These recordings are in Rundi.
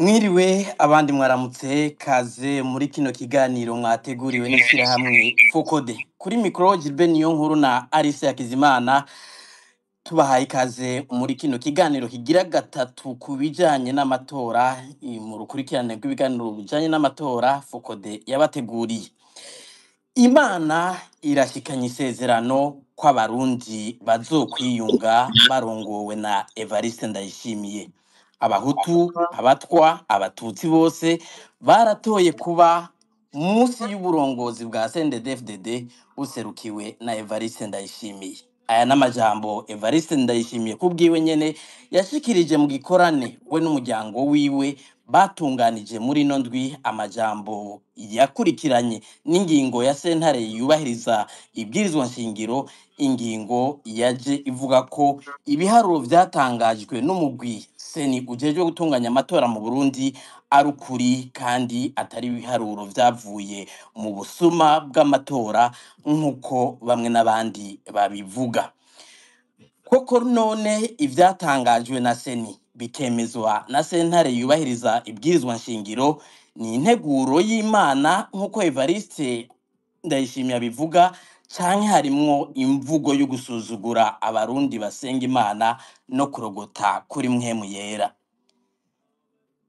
Mwiriwe abandi mwaramutse, kaze muri kino kiganiro mwateguriwe n'ishirahamwe FOCODE. Kuri mikoro Gilbert Niyonkuru na Alice Hakizimana tubahaye ikaze muri kino kiganiro kigira gatatu ku bijanye n'amatora, mu rukurikirane rw'ibiganiro bijanye n'amatora FOCODE yabateguriye. Imana irashikanye isezerano ko abarundi bazokwiyunga barongowe na Evariste Ndayishimiye. Abahutu, abatwa, abatutsi bose baratoye kuba munsi y'uburongozi bwa CNDD-FDD buserukiwe na Evariste Ndayishimiye. Aya n'amajambo Evariste Ndayishimiye kubwiwe nyene yashikirije mu gikorane we n'umuryango wiwe batunganije muri ino ndwi, amajambo yakurikiranye n'ingingo ya sentare yubahiriza ibwirizwa nshingiro, ingingo yaje ivuga ko ibiharuro vyatangajwe n'umugwi seni ujejwe gutunganya amatora mu Burundi ari ukuri kandi atari ibiharuro vyavuye mu busuma bw'amatora nk'uko bamwe n'abandi babivuga. Koko none ivyatangajwe na seni bikemezwa na sentare yubahiriza ibwirizwa nshingiro ni integuro y'Imana nk'uko Evariste Ndayishimiye abivuga, canke harimwo imvugo yo gusuzugura abarundi basenga Imana no kurogota kuri mpwemu yera?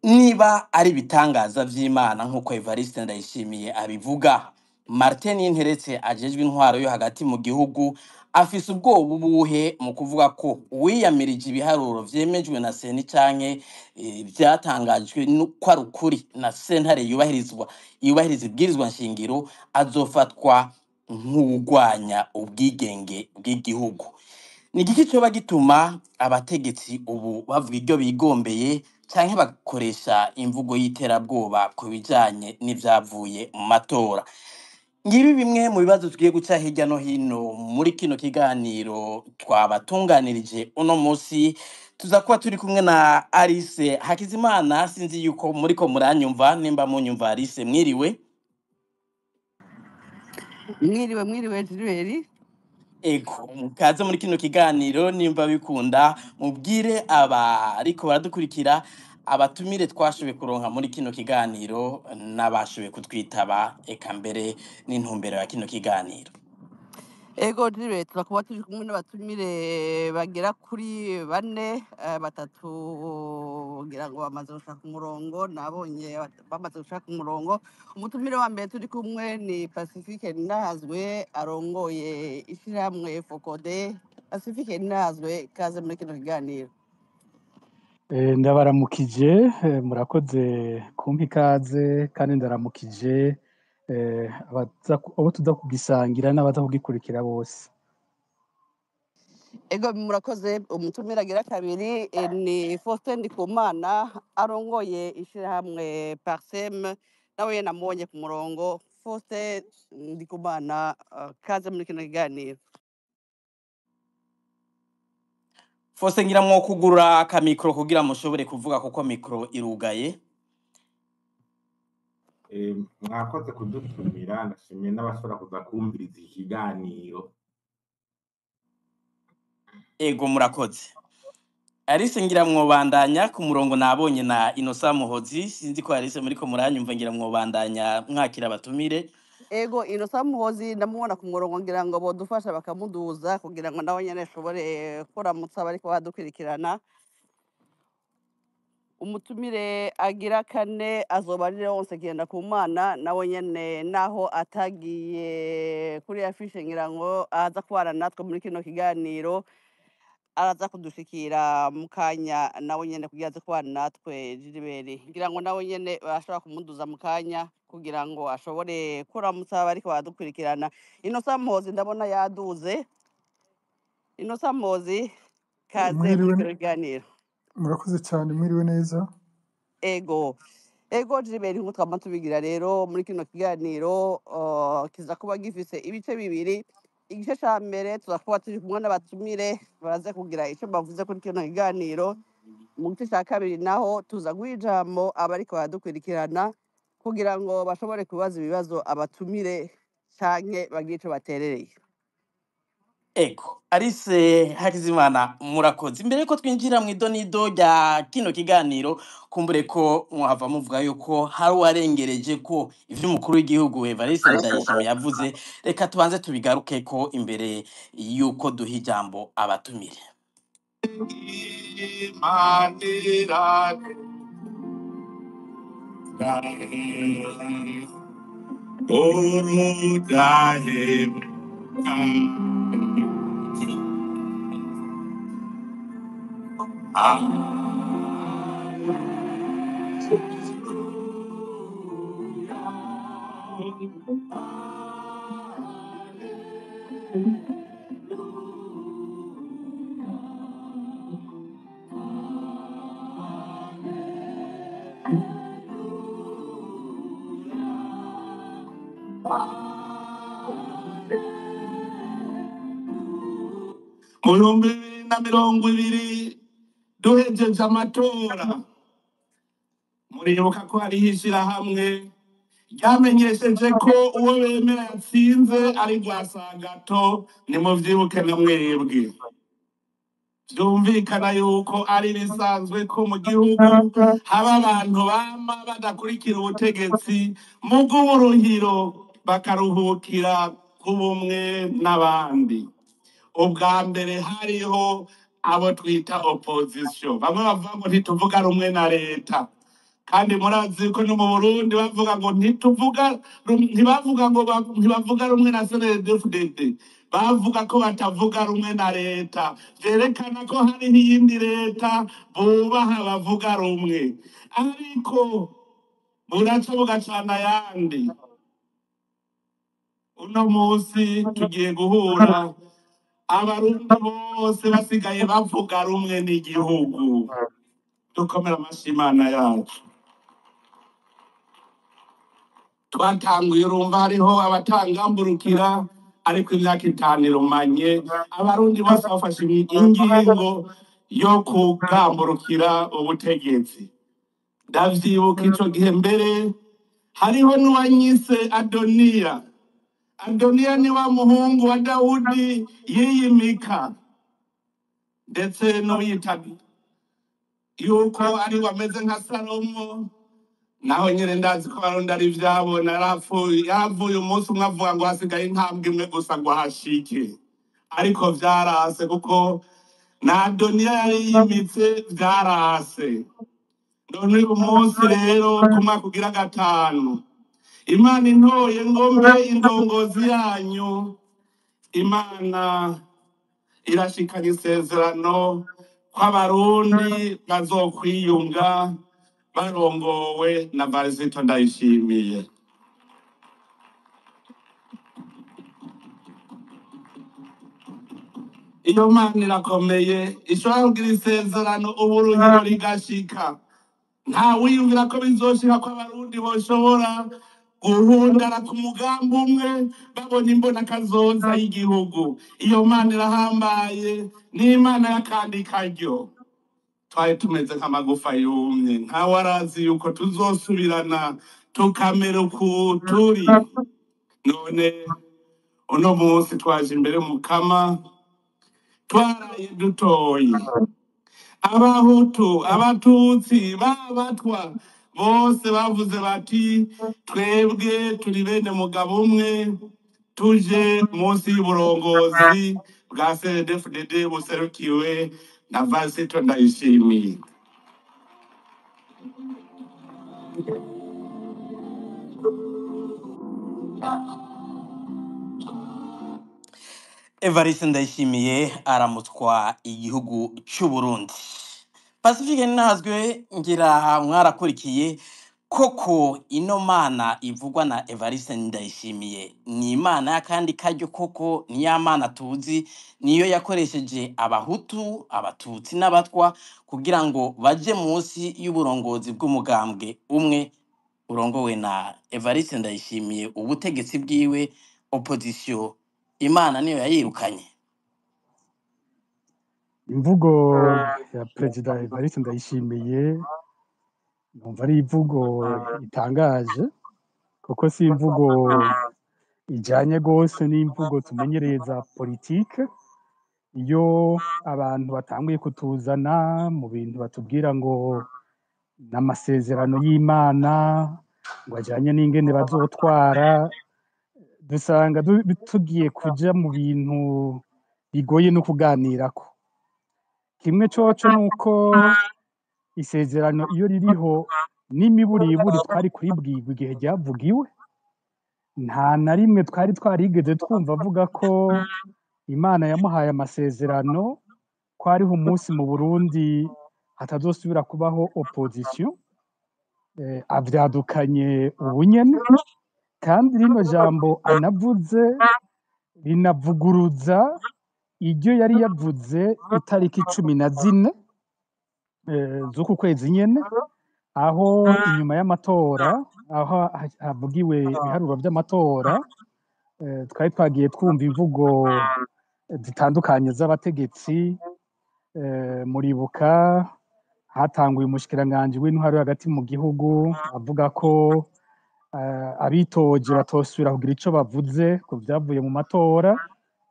Niba ari ibitangaza vy'Imana nk'uko Evariste Ndayishimiye abivuga, Martin Ninteretse ajejwe intwaro yo hagati mu gihugu afise ubwoba ubuhe mu kuvuga ko uwiyamirije ibiharuro vyemejwe na seni canke vyatangajwe ko ari ukuri na sentare yubahiriza ibwirizwa nshingiro azofatwa nk'uwugwanya ubwigenge bw'igihugu? Ni igiki coba gituma abategetsi ubu bavuga iryo bigombeye canke bagakoresha imvugo y'iterabwoba ku bijanye n'ivyavuye mu matora? Ngibi bimwe mu bibazo tugiye guca hirya no hino muri kino kiganiro twabatunganirije uno musi. Tuza kuba turi kumwe na Alice Hakizimana. Sinzi yuko muriko muranyumva, nimba munyumva Alice mwiriwe. Mwiriwe, mwiriwe Gilbert. Ego, mukaze muri kino kiganiro, nimba bikunda mubwire abariko baradukurikira abatumire twashoboye kuronka muri kino kiganiro n'abashoboye kutwitaba, eka mbere n'intumbero ya kino kiganiro. Ego Gilbert, turakuba turi kumwe n'abatumire bagera kuri bane, batatu ngira ngo bamaze gushaka umurongo, nabonye bamaze gushaka umurongo. Umutumire wa mbere turi kumwe ni Pacifique Nahazwe arongoye ishirahamwe FOCODE. Pacifique Nahazwe, kaze muri kino kiganiro. Ndabaramukije, murakoze kumpa ikaze, kandi ndaramukije abo tuza kugisangira n'abaza kugikurikira bose. Ego murakoze. Umutumire agira kabiri ni Faustin Ndikumana arongoye ishirahamwe Parsem, nawe namubonye ku murongo. Faustin Ndikumana, kaze muri kino kiganiro. Fose ngira mwo kugura akamikro kugira mushobore kuvuga kuko mikro irugaye. Mwakoze kudutumira, ndashimiye n'abashobora kuza kumviriza iki kiganiro. Ego murakoze. Alice ngira mwobandanya ku murongo, nabonye na Innocent Muhozi, sinzi ko Alice muriko muranyumva, ngira mwobandanya mwakira abatumire. Ego Innocent Muhozi ndamubona ku murongo, ngira ngo bodufasha bakamuduza kugira ngo nawe nyene ashobore kuramutsa bariko badukurikirana. Umutumire agira kane azoba ari Leonce Ngendakumana, nawe nyene naho atagiye kuri afishe ngira ngo aza kubana natwe muri kino kiganiro, araza kudushikira mu kanya nawe nyene kugira aze kubana natwe. Gilbert, ngira ngo nawe nyene bashobora kumuduza mu kanya kugira ngo ashobore kuramutsa bariko baradukurikirana. Innocent Muhozi ndabona yaduze. Innocent Muhozi, kaze muri Mwiriwe, kino kiganiro. murakoze cyane, mwiriwe neza. Ego, ego Gilbert, nkuko twama tubigira rero muri kino kiganiro, kiza kuba gifise ibice bibiri. Igice ca mbere tuza kuba turi kumwe n'abatumire baraza kugira ico bavuze kuri kino kiganiro. Mu gice ca kabiri naho tuza guha ijambo abariko baradukurikirana kugira ngo bashobore kubaza ibibazo abatumire canke bagire ico baterereye. Ego, Alice Hakizimana murakoze. Imbere yuko twinjira mu idonido rya kino kiganiro, kumbure ko mwahava muvuga yuko hari uwarengereje ko ivyo umukuru w'igihugu Evariste Ndayishimiye yavuze, reka tubanze tubigaruke ko imbere yuko duha ijambo abatumire. Mu 2020 duhejeje amatora, muribuka ko hariho ishirahamwe ryamenyesheje ko uwo bemera yatsinze ari Rwasagato. Nimuvyibuke na mwebwe. Vyumvikana yuko ari bisanzwe ko mu gihugu haba abantu bama badakurikira ubutegetsi mu bw'uburuhiro bakaruhukira ku bumwe n'abandi. Ubwa mbere hariho abo twita opposition, bamwe bavuga ngo ntituvuga rumwe na leta, kandi murazi ko no mu Burundi bavuga ngo ntituvuga ntibavuga ngo ntibavuga rumwe na CNDD-FDD, bavuga ko batavuga rumwe na leta, vyerekana ko hariho iyindi leta bubaha bavuga rumwe. Ariko buraca bugacana ayandi. Uno munsi tugiye guhura abarundi bose basigaye bavuga rumwe n'igihugu. Dukomere amashyi Imana yacu. Twatanguye urumva hariho abatangamburukira, ariko imyaka 5 irumanye abarundi bose bafashe ingingo yo kugamburukira ubutegetsi. Ndavyibuka ico gihe mbere hariho n'uwanyise Adoniya. Adoniya ni wa muhungu wa Dawudi yiyimika, ndetse n'uyita yuko ari wameze nka Salomo. Naho nyene ndazi ko abarundi ari ivyabo. Yarapfuye umunsi umwe avuga ngo hasigaye intambwe imwe gusa ngo ahashike, ariko vyarase kuko na Adoniya yari yimitse vyarase. None uyu munsi rero ku mwaka ugira 5, Imana intoye ngo mbe indongozi yanyu. Imana irashikana isezerano ko abarundi bazokwiyunga barongowe na Varisito Ndayishimiye. Iyo Mana irakomeye, ishobora kugira isezerano uburuhiro rigashika. Nta wiyumvira ko bizoshika ko abarundi boshobora guhundara ku mugambi umwe babona imbona kazoza y'igihugu. Iyo Mana irahambaye, ni Imana y'akandi karyo. Twari tumeze nk'amagufa yumye, ntawe arazi yuko tuzosubirana tukamera uku turi. None uno munsi twaje imbere mukama twaraye dutoye. Abahutu, abatutsi, babatwa bose bavuze bati twebwe turi bene mugabo umwe, tuje munsi y'uburongozi bwa CNDD-FDD buserukiwe na Varisito Ndayishimiye. Evariste Ndayishimiye aramutswa igihugu cy'u Burundi. Pacifique ntazwe ngira mwarakurikiye koko ino mana ivugwa na Evariste Ndayishimiye ni imana y'akandi karyo, koko ni ya mana tuzi, niyo yakoresheje abahutu, abatutsi n'abatwa kugira ngo baje munsi y'uburongozi bw'umugambwe umwe urongowe na Evariste Ndayishimiye. Ubutegetsi bwiwe opposition Imana niyo yayirukanye. Imvugo ya Perezida Evariste Ndayishimiye numva ari imvugo itangaje, kuko si imvugo ijanye gose n'imvugo tumenyereye za politike. Iyo abantu batanguye kutuzana mu bintu batubwira ngo n'amasezerano y'Imana ngo ajanye n'ingene bazotwara, dusanga tugiye kuja mu bintu bigoye no kuganirako. Kimwe coco nuko isezerano iyo ririho n'imiburiburi twari kuribwirwa igihe ryavugiwe, nta na rimwe twari twarigeze twumva avuga ko Imana yamuhaye amasezerano ko hariho umunsi mu Burundi hatazosubira kubaho opposition. Avyadukanye ubunyene, kandi rino jambo anavuze rinavuguruza iryo yari yavuze itariki 14 z'uku kwezi nyene, aho inyuma y'amatora, aho havugiwe ibiharuro vy'amatora, twari twagiye twumva imvugo zitandukanye z'abategetsi. Muribuka hatanguye umushikiranganji w'intwaro hagati mu gihugu avuga ko abitoje batosubira kugira ico bavuze ku vyavuye mu matora,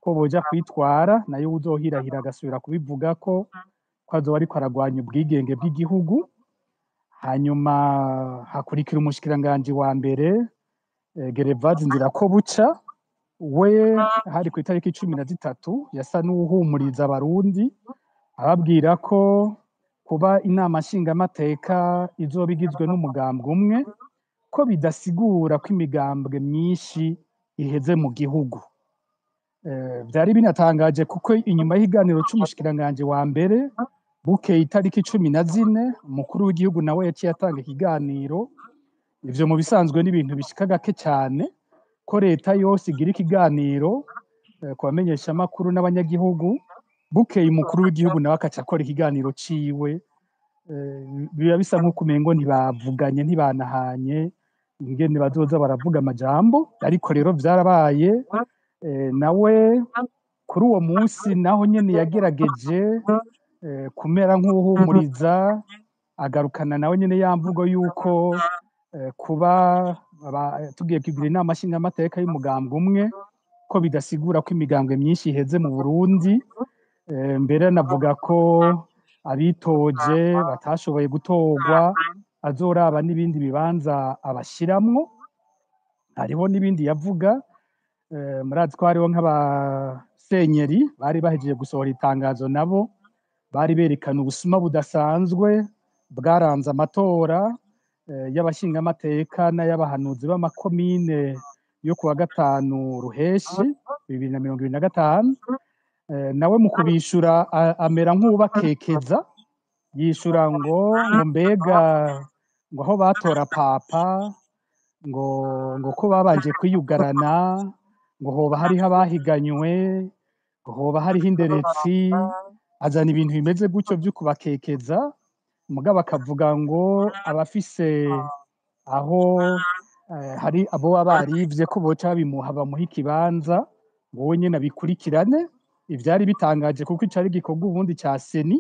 ko boja kwitwara, nayo uzohirahira agasubira kubivuga ko azoba ariko aragwanya ubwigenge bw'igihugu. Hanyuma hakurikira umushikiranganji wa mbere Gervaze Ndirakobuca, we hari ku itariki 13 yasa n'uwuhumuriza abarundi ababwira ko kuba inama nshingamateka izoba igizwe n'umugambwe umwe ko bidasigura ko imigambwe myinshi iheze mu gihugu. Vyari binatangaje kuko inyuma y'ikiganiro c'umushikiranganji wa mbere bukeye itariki 14 umukuru w'igihugu nawe yaciye atanga ikiganiro. Ivyo mu bisanzwe n'ibintu bishika gake cane ko leta yose igira ikiganiro ku bamenyeshamakuru n'abanyagihugu, bukeye umukuru w'igihugu nawe akaca akora ikiganiro ciwe. Biba bisa nk'uko umengo ntibavuganye, ntibanahanye ingene bazoza baravuga amajambo, ariko rero vyarabaye. Nawe kuri uwo munsi naho nyene yagerageje kumera nk'uwuhumuriza, agarukana nawe nyene ya mvugo yuko kuba tugiye kugira inama nshingamateka y'umugambwe umwe ko bidasigura ko imigambwe myinshi iheze mu Burundi. Mbere anavuga ko abitoje batashoboye gutorwa azoraba n'ibindi bibanza abashiramwo. Hariho n'ibindi yavuga, murazi ko hariho nk'abasenyeri bari bahejeje gusohora itangazo, nabo bari berekana ubusuma budasanzwe bwaranze amatora y'abashingamateka n'ay'abahanuzi b'amakomine yo kuwa 5 Ruheshi 2025. Nawe mu kubishura amera nk'uwubakekeza, yishura ngo mbega ngo aho batora papa ngo ko babanje kwiyugarana, ngo hoba hariho abahiganywe, ngo hoba hariho inderetsi, azana ibintu bimeze gutyo vyo kubakekeza. Mugabo akavuga ngo abafise aho hari abo baba barivye ko boca babimuha bamuha ikibanza ngo we nyene abikurikirane. Ivyari bitangaje kuko icari igikorwa ubundi ca seni,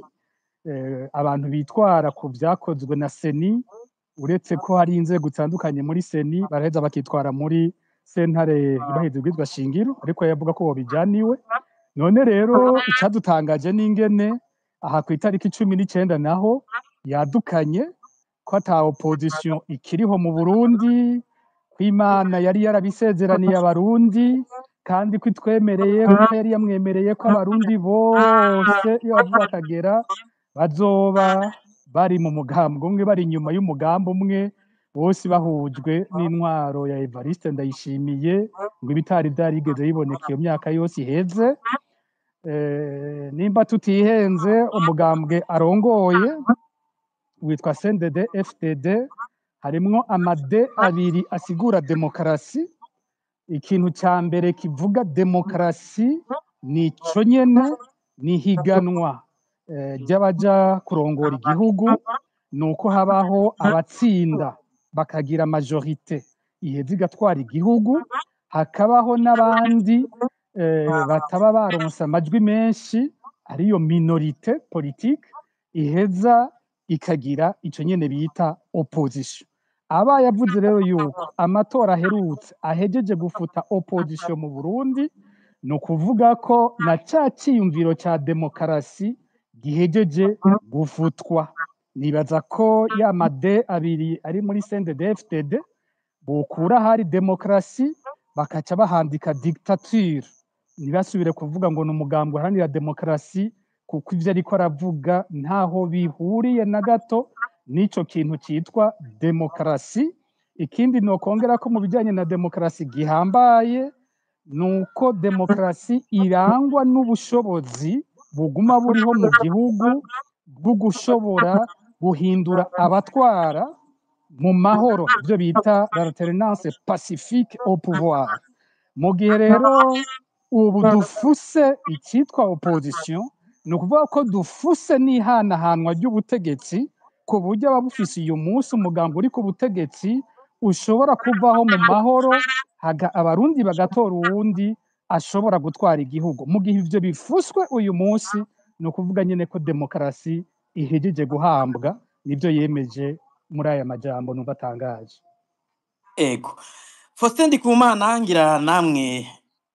abantu bitwara ku vyakozwe na seni, uretse ko hari inzego zitandukanye muri seni baraheza bakitwara muri sentare ibahiriza ibwirizwa shingiro, ariko yavuga ko bobijaniwe. None rero icadutangaje n'ingene aha ku itariki 19 naho yadukanye ko ata opposition ikiriho mu Burundi, ko Imana yari yarabisezeraniye abarundi, kandi ko itwemereye, ko yari yamwemereye ko abarundi bose iyo bavuga bakagera bazoba bari mu mugambwe umwe, bari inyuma y'umugambi umwe, bose bahujwe n'intwaro ya Evariste Ndayishimiye, ngo ibitari vyarigeze biboneka iyo myaka yose iheze. Nimba tutihenze, umugambwe arongoye witwa CNDD FDD, harimwo amade abiri asigura demokarasi. Ikintu ca mbere kivuga demokarasi nico nyene, ni higanwa ry'abaja kurongora igihugu, nuko habaho abatsinda bakagira majorite iheza igatwara igihugu, hakabaho n'abandi bataba baronse amajwi menshi, ariyo minorite politique iheza ikagira ico nyene bita opposition. Aba yavuze rero yuko amatora aherutse ahejeje gufuta opposition mu Burundi, Ni ukuvuga ko na ca ciyumviro ca demokarasi gihejeje gufutwa. Nibaza ko ya made abiri ari muri CNDD-FDD bokura hari demokarasi bakaca bahandika dictature, ntibasubire kuvuga ngo ni umugambi uharanira demokarasi, kuko ivyo ariko aravuga ntaho bihuriye na gato n'ico kintu citwa demokarasi. Ikindi nokongera ko mu bijanye na demokarasi gihambaye nuko demokarasi irangwa n'ubushobozi buguma buriho mu gihugu bwo gushobora guhindura abatwara mu mahoro, ibyo bita l'alternance pacifique au pouvoir. Mu gihe rero ubu dufuse icyitwa opposition, ni ukuvuga ko dufuse n'ihanahanwa ry'ubutegetsi, ku buryo ababufise uyu munsi umugambi uri ku butegetsi ushobora kuvaho mu mahoro, abarundi bagatora uwundi ashobora gutwara igihugu. Mu gihe ivyo bifuswe uyu munsi, ni ukuvuga nyene ko demokarasi ihejeje guhambwa. Nivyo yemeje muri aya majambo numva atangaje. Ego. Faustin Ndikumana, ngira namwe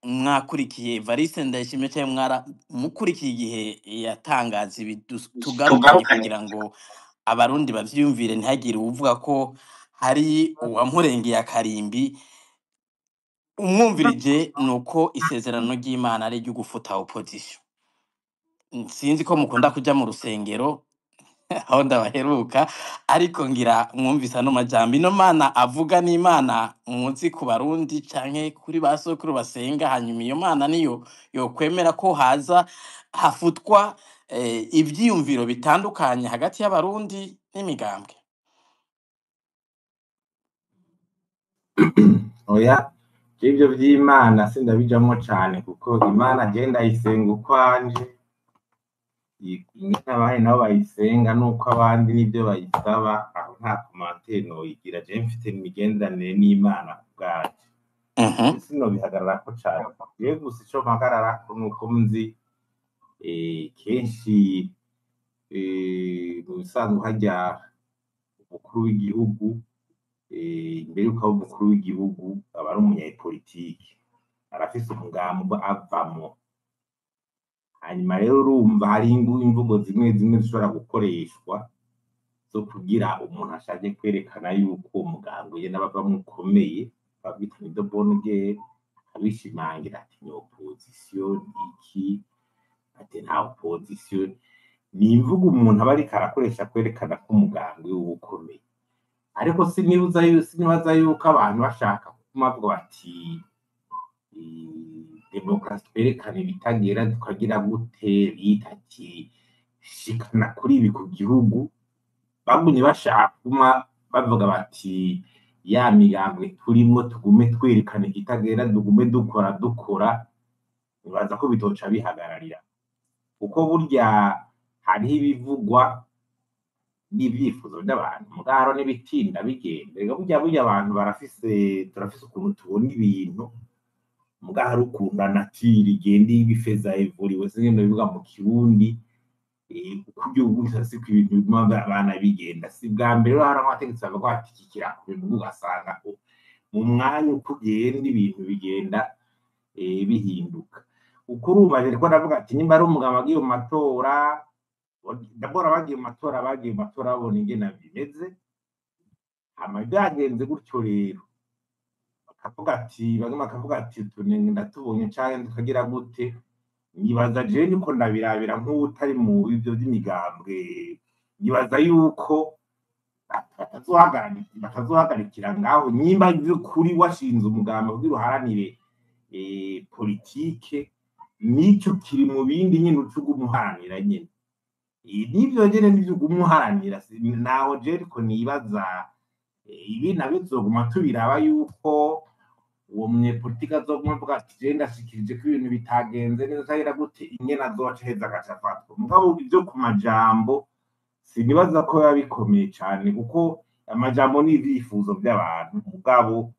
mwakurikiye Evariste Ndayishimiye cyangwa mwara mukurikiye igihe yatangaza ibi tugarukanye kugira ngo abarundi bavyiyumvire, ntihagire uwuvuga ko hari uwamurengeye akarimbi. Umwumvirije nuko isezerano ry'Imana ari iryo gufuta opposition. Sinzi ko mukunda kuja mu rusengero aho ndabaheruka, ariko ngira mwumvise ano majambo. Ino mana avuga ni Imana muzi ku barundi canke kuri ba sokuru basenga, hanyuma iyo mana niyo yokwemera ko haza hafutwa ivyiyumviro bitandukanye hagati y'abarundi n'imigambwe? Oya, ivyo vy'Imana sindabijamwo cane, kuko Imana je ndayisenga ukwanje, ingene abandi nabo bayisenga nuko abandi n'ivyo bayisaba, aho nta commentaire noyigira. Je mfite imigenderanire n'Imana kubwanje, sinobihagararako cane. Jewe gusa ico mpagararako nuko nzi kenshi mu bisanzwe harya umukuru w'igihugu, imbere yuko aba umukuru w'igihugu aba ari umunyapolitike, arafise umugambi avamwo. Hanyuma rero urumva hari imvugo zimwe zimwe zishobora gukoreshwa zo kugira umuntu ashaje kwerekana yuko uwo mugambi ye n'abavamwo ukomeye, babwita ni de bonne guerre, akabishimangira ati ni opposition iki, ati nta opposition. Ni imvugo umuntu aba ariko arakoresha kwerekana ko umugambi wiwe ukomeye. Ariko sinibaza yuko abantu bashaka kuguma bavuga bati demokarasi twerekana ibitagera tukagira gute, bita ati shikana kuri ibi ku gihugu, bagumye bashaka kuguma bavuga bati ya migambwe turimwo tugume twerekana ikitagera, tugume dukora, nibaza ko bitoca bihagararira, kuko burya hariho ibivugwa n'ivyifuzo by'abantu, mugabo n'ibitinda bigenda. Erega burya abantu turafise ukuntu tubona ibintu, mugabo hari ukuntu nature igenda ibifeza ivuriwe, sinzi ngene bivuga mu Kirundi, uko igihugu siko ibintu biguma abana bigenda. Si bwa mbere rero hari abategetsi bavuga bati iki kirakure, ugasanga mu mwanya uko ugenda ibintu bigenda bihinduka. Uko urumva rero ndavuga ati nimba ari umugabo agiye mu matora, ndabona abagiye mu matora, bagiye mu matora babona ingene bimeze, hama byagenze gutyo rero bakavuga ati, bamwe bakavuga ati tunenge ndatubonye canke tukagira gute. Nibaza jewe niko ndabirabira nk'utari mu ivyo vy'imigambwe, nibaza yuko batazohagarikira ngaho. Nimba vy'ukuri washinze umugambi kugira uharanire politike, nico kiri mu bindi nyene uca uguma uharanira nyene. N'ivyo nyene nivyo uguma uharanira, naho jewe ariko nibaza ibi nabyo tuzoguma tubiraba yuko uwo munyepolitike azoguma avuga ati jewe ndashikirije ko ibintu bitagenze neza canke gute, ingene azoca aheza agaca afatwa. Mugabo ivyo ku majambo sinibaza ko biba bikomeye cane, kuko amajambo ni ivyifuzo vy'abantu, mugabo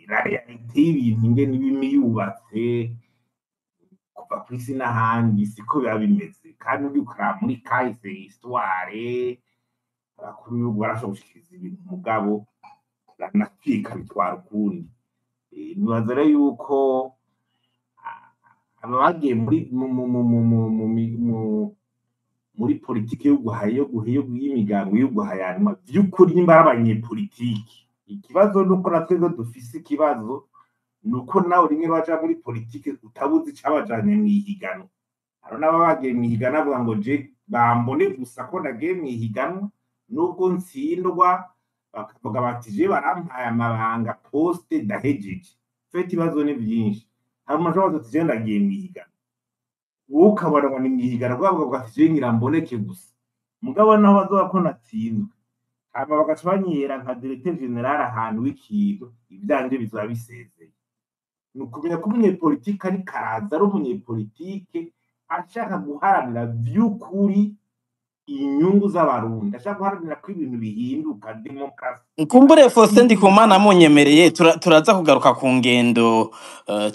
la realite y'ibintu ingene iba yubatse kuva kw'isi n'ahandi siko biba bimeze. Kandi uriko uraraba muri kahise histoire, abakuru b'ibihugu barashobora gushikiriza ibintu, mugabo la nature ikabitwara ukundi. Nibaza rero yuko Aba bagiye muri mu mu mu mu mu mu mi- mu- muri politiki yo guhaya yo guha yo y'imigambi yo guhayanwa vy'ukuri nimba ari abanyepolitiki. Ikibazo nuko na twebwe dufise ikibazo, nuko nawe rimwe baja muri politiki utabuzi icabajanye mw'ihiganwa. Hari n'ababa bagiye mw'ihiganwa bavuga ngo je bambone gusa ko nagiye mw'ihiganwa nubwo ntsindwa, bakavuga bati je barampaye amabanga poste ndahejeje. Fete ibibazo ni vyinshi. Hari umuntu ashobora kuvuga ati je ndagiye mw'ihiganwa, wowe ukabona ngo ni mw'ihiganwa bwavuga ati je ngira mboneke gusa, mugabo naho bazoba ko natsinzwe hama bagaca banyihera nka directeur general ahantu w'ikintu, ivyanje bizoba bisezeye. Ni ukumenya ko umunyepolitike ariko araza ari umunyepolitike ashaka guharanira vy'ukuri inyungu z'Abarundi, ashaka guharanira ko ibintu bihinduka, demokarasi. Nkumbure Faustin Ndikumana munyemereye turaza kugaruka ku ngendo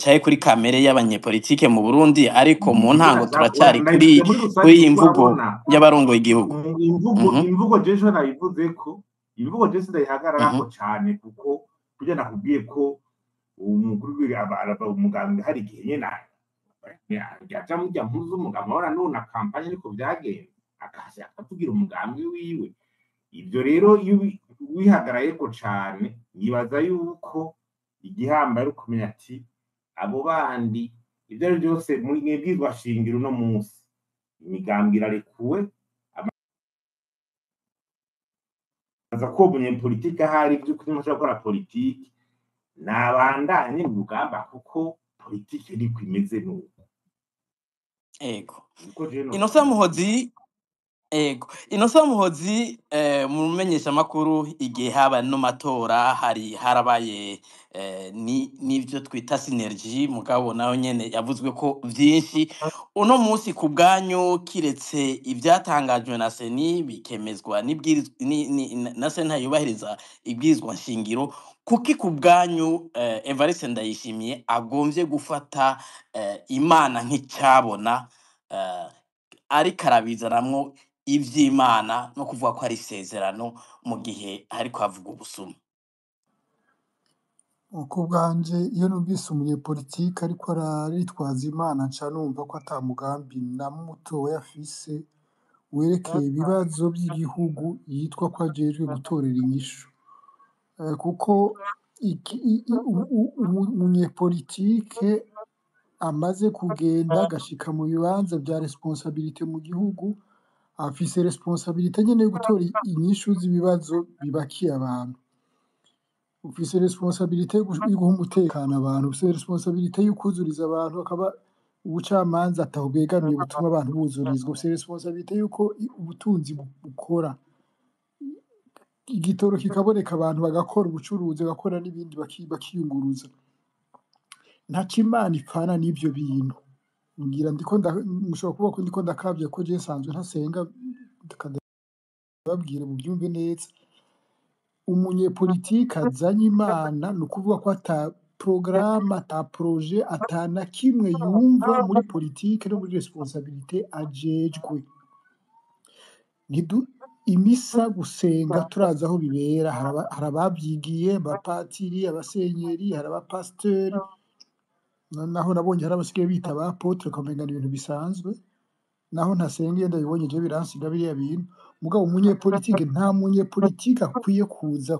caye kuri kamere y'abanyepolitike mu Burundi, ariko mu ntango turacyari kuri Ndabivuze muri rusange kuri iyi kuko mvugo urabona y'abarongoye igihugu. Imvugo Mhm. imvugo jejo nabivuze ko imvugo jejo ndayihagararako cane, kuko burya nakubwiye ko umukuru umugambwe hari igihe nyene yaja murya mpuzu z'umugambwe, urabona n'ubu na kampanye niko vyagenze, akaza akatubwira umugambi wiwe. Ivyo rero iyo wihagarayeko cane, nibaza yuko igihambaye ari ukumenya ati abo bandi ivyo ari vyose muri mwebwirwa shingiro uno munsi imigambwe irarekuwe. Aza ko umunyepolitike ahari vy'ukuri mushobora gukora politike nabandanye mu rugamba, kuko politike niko imeze nuko. Ego. Niko jewe Innocent novyumva. Muhozi. Ego. Innocent Muhozi, mu menyeshamakuru igihe haba no matora hari harabaye n'ivyo twita synergie, mugabo nayo nyene yavuzwe ko vyinshi. Uno munsi ku bwanyu, kiretse ivyatangajwe na CENI bikemezwa n'ibwirizwa na sentare yubahiriza ibwirizwa nshingiro, kuki ku bwanyu Evariste Ndayishimiye agomvye gufata Imana nk'icabona, ariko arabizanamwo ivy'Imana no kuvuga ko ari isezerano mu gihe hariko havuga ubusuma? Uko bwanje iyo numvise umunyepolitike ariko araritwaza Imana, nca numva ko ata mugambi na mutoya afise werekeye ibibazo by'igihugu yitwa ko ajejwe gutorera inyishu. Kuko umunyepolitike amaze kugenda agashika mu bibanza vya responsabilité mu gihugu, afise responsabilité nyene yo gutora inyishu z'ibibazo bibakiye abantu. Ufise responsabilité yo guha umutekano abantu, ufise responsabilité yo kwuzuriza abantu, akaba ubucamanza ataho bwegamiye butuma abantu buzurizwa, ufise responsabilité yuko ubutunzi bukora, igitoro kikaboneka, abantu bagakora ubucuruzi, bagakora n'ibindi, bakiyunguruza. Ntaco Imana ipfana n'ivyo bintu. Ngira ndiko mushobora kuvuga ko ndiko ndakavya, ko jewe nsanzwe ntasenga, ndababwira muvyumve neza. Umunyepolitike azanye Imana ni ukuvuga ko ata porogaramu, ata projet, ata na kimwe yumva muri politike no muri responsabilité ajejwe. Imisa, gusenga turazi aho bibera, hari abavyigiye, abapatiri, abasenyeri, hari abapasiteri, naho nabonye hari abasigaye bita ba apotre ukamenga ni ibintu bisanzwe. Naho ntasenga, iyo ndabibonye jewe biransiga biriya bintu. Mugabo umunyepolitike, nta munyepolitike akwiye kuza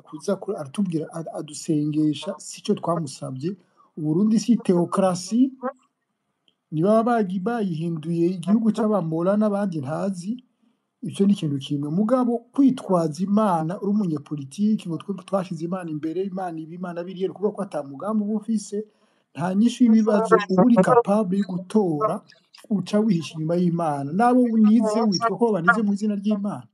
aratubwira adusengesha, sico twamusabye. Uburundi si théocratie, nibaba bayihinduye igihugu c'abamora n'abandi ntazi, ivyo ni ikintu kimwe. Mugabo kwitwaza Imana uri umunyepolitike ngo twe twashize Imana imbere, Imana ibi, Imana biriya, ni ukuvuga ko ata mugambi uba ufise, nta nyishu y'ibibazo uba uri capable yo gutora, uca wihisha inyuma y'Imana. N'abo unize witwa ko banize mu izina ry'Imana.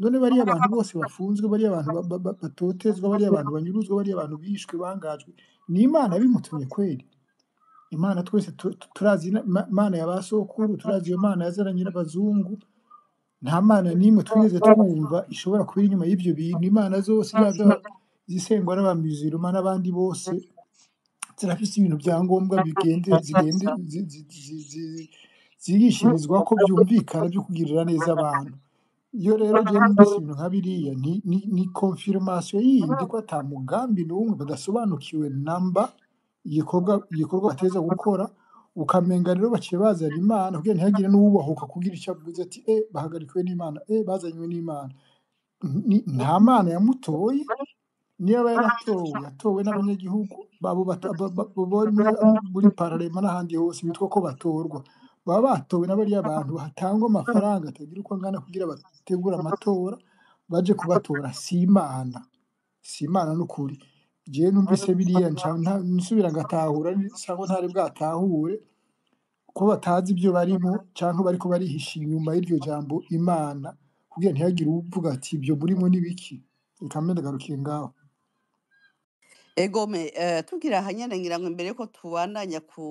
None bariya abantu bose bafunzwe, bariya abantu batotezwa, bariya abantu banyuruzwa, bariya abantu bishwe bangajwe, ni Imana yabimutumye kweri? Imana twese turazi Imana ya ba sokuru, turazi iyo Mana yazananye n'abazungu. Nta Mana n'imwe twigeze twumva ishobora kuba iri inyuma y'ivyo bintu. Imana zose, yaba izisengwa n'abamiziruma n'abandi bose, zirafise ibintu vya ngombwa bigende zigende zigishirizwa ko vyumvikana vyo kugirira neza abantu. Iyo rero jewe numvise ibintu nka biriya, ni confirmation yindi ko ata mugambi n'umwe, badasobanukiwe namba igikorwa bateza gukora. Ukamenga rero baciye bazana Imana kugira ntihagire n'uwubahuka kugira icyo avuze ati bahagarikiwe n'Imana, bazanywe n'Imana. Nta Mana yamutoye, niba yaratowe yatowe n'abanyagihugu babo bari muri pararema n'ahandi hose bitwa ko batorwa, baba batowe n'abariya bantu hatangwa amafaranga atagira uko angana kugira bategure amatora baje kubatora. Si Imana, si Imana n'ukuri. Jewe numvise biriya nca nsubira ngatahura cyangwa ntari bwatahure ko batazi ibyo barimo cyangwa bariko barihisha inyuma y'iryo jambo Imana kugira ntihagire uvuga ati ibyo murimo n'ibiki. Reka mbe ndagarukiye ngaho. Egome tugira ahanyene ngira ngo imbere yuko tubandanya ku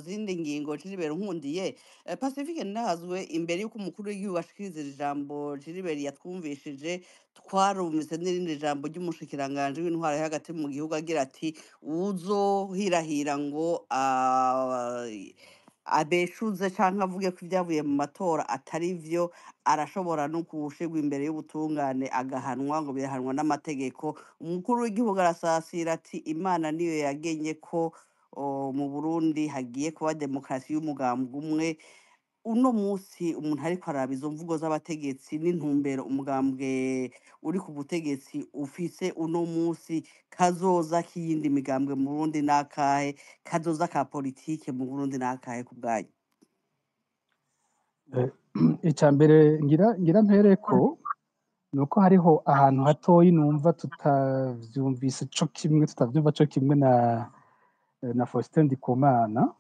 zindi ngingo Gilbert Nkundiye, Pacifique Ntazwe, imbere yuko umukuru w'igihugu ashikiriza iri jambo Gilbert yatwumvishije, twarumvise n'irindi jambo ry'umushikiranganje w'intwaro yo hagati mu gihugu agira ati uwuzohirahira ngo abeshuze canke avuge ko ibyavuye mu matora atari vyo, arashobora no gushirwa imbere y'ubutungane agahanwa, ngo birahanwa n'amategeko. Umukuru w'igihugu arasasira ati Imana niyo yagenye ko mu Burundi hagiye kuba demokarasi y'umugambwe umwe. Uno munsi umuntu ariko araba izo mvugo z'abategetsi n'intumbero umugambwe uri ku butegetsi ufise uno munsi, kazoza k'iyindi migambwe mu Burundi n'akahe? Kazoza ka politike mu Burundi n'akahe ku bwanyu? Ica mbere ngira mpereko nuko hariho ahantu hatoyi numva tutavyumvise co kimwe, tutavyumva co kimwe na Faustin Ndikumana,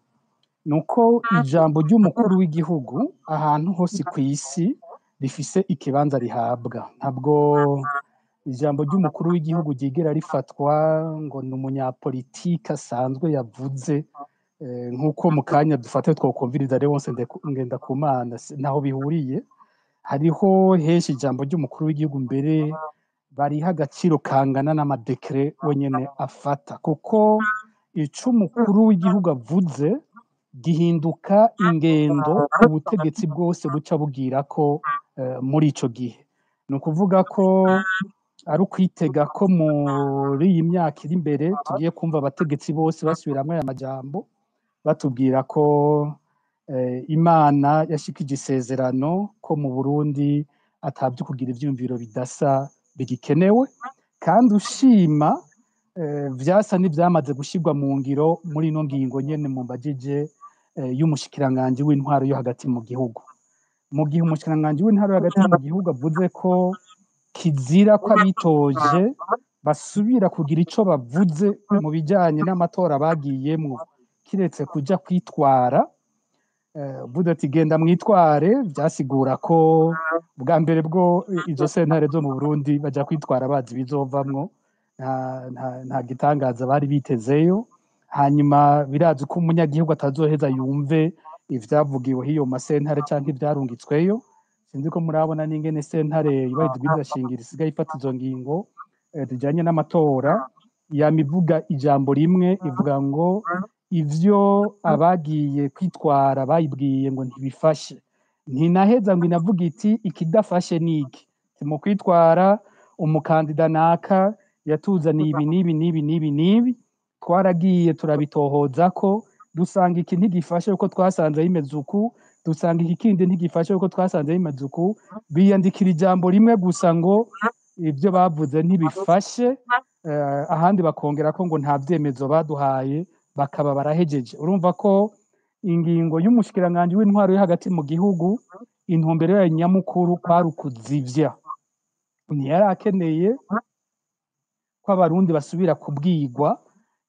nuko ijambo ry'umukuru w'igihugu ahantu hose kw'isi rifise ikibanza rihabwa. Ntabwo ijambo ry'umukuru w'igihugu ryigera rifatwa ngo ni umunyapolitike asanzwe yavuze, nk'uko mu kanya dufate twokumviriza Leonce Ngendakumana, ntaho bihuriye. Hariho henshi ijambo ry'umukuru w'igihugu mbere bariha agaciro kangana n'amadekere wenyene afata, kuko ico umukuru w'igihugu avuze gihinduka ingendo ubutegetsi bwose buca bugira ko muri ico gihe. Ni ukuvuga ko ari ukwitega ko muri iyi myaka iri imbere tugiye kumva abategetsi bose basubiramwo aya majambo batubwira ko Imana yashikije isezerano ko mu Burundi atavyo kugira ivyiyumviro bidasa bigikenewe, kandi ushima vyasa n'ivyamaze gushirwa mu ngiro muri ino ngingo nyene mumbajije y'umushikiranganji w'intwaro yo hagati mu gihugu. Mu gihe umushikiranganji w'intwaro yo hagati mu gihugu avuze ko kizira ko abitoje basubira kugira ico bavuze mu bijanye n'amatora bagiyemwo kiretse kuja kwitwara, uvuze ati genda mwitware, vyasigura ko bwa mbere bwo izo sentare zo mu Burundi baja kwitwara bazi bizovamwo, nta gitangaza bari bitezeyo. Hanyuma birazi ko umunyagihugu atazoheza yumve ivyavugiwe hiyo masentare canke ivyarungitsweyo. Sinzi ko murabona n'ingene sentare yubahiriza ibwirizwa shingiro isigaye ifata izo ngingo zijanye n'amatora, yama ivuga ijambo rimwe, ivuga ngo ivyo abagiye kwitwara bayibwiye ngo ntibifashe. Ntinaheza ngo inavuga iti ikidafashe niki. Mu kwitwara umukandida naka yatuzaniye ibi n'ibi n'ibi n'ibi n'ibi, twaragiye turabitohoza ko dusanga iki ntigifashe kuko twasanze bimeze uku, dusanga iki kindi ntigifashe kuko twasanze bimeze uku. Biyandikira ijambo rimwe gusa ngo ibyo bavuze ntibifashe, ahandi bakongera ko ngo nta vyemezo baduhaye, bakaba barahejeje. Urumva ko ingingo y'umushikiranganji w'intwaro yo hagati mu gihugu, intumbero yayo nyamukuru kwari ukuzivya. Ntiyari akeneye ko abarundi basubira kubwirwa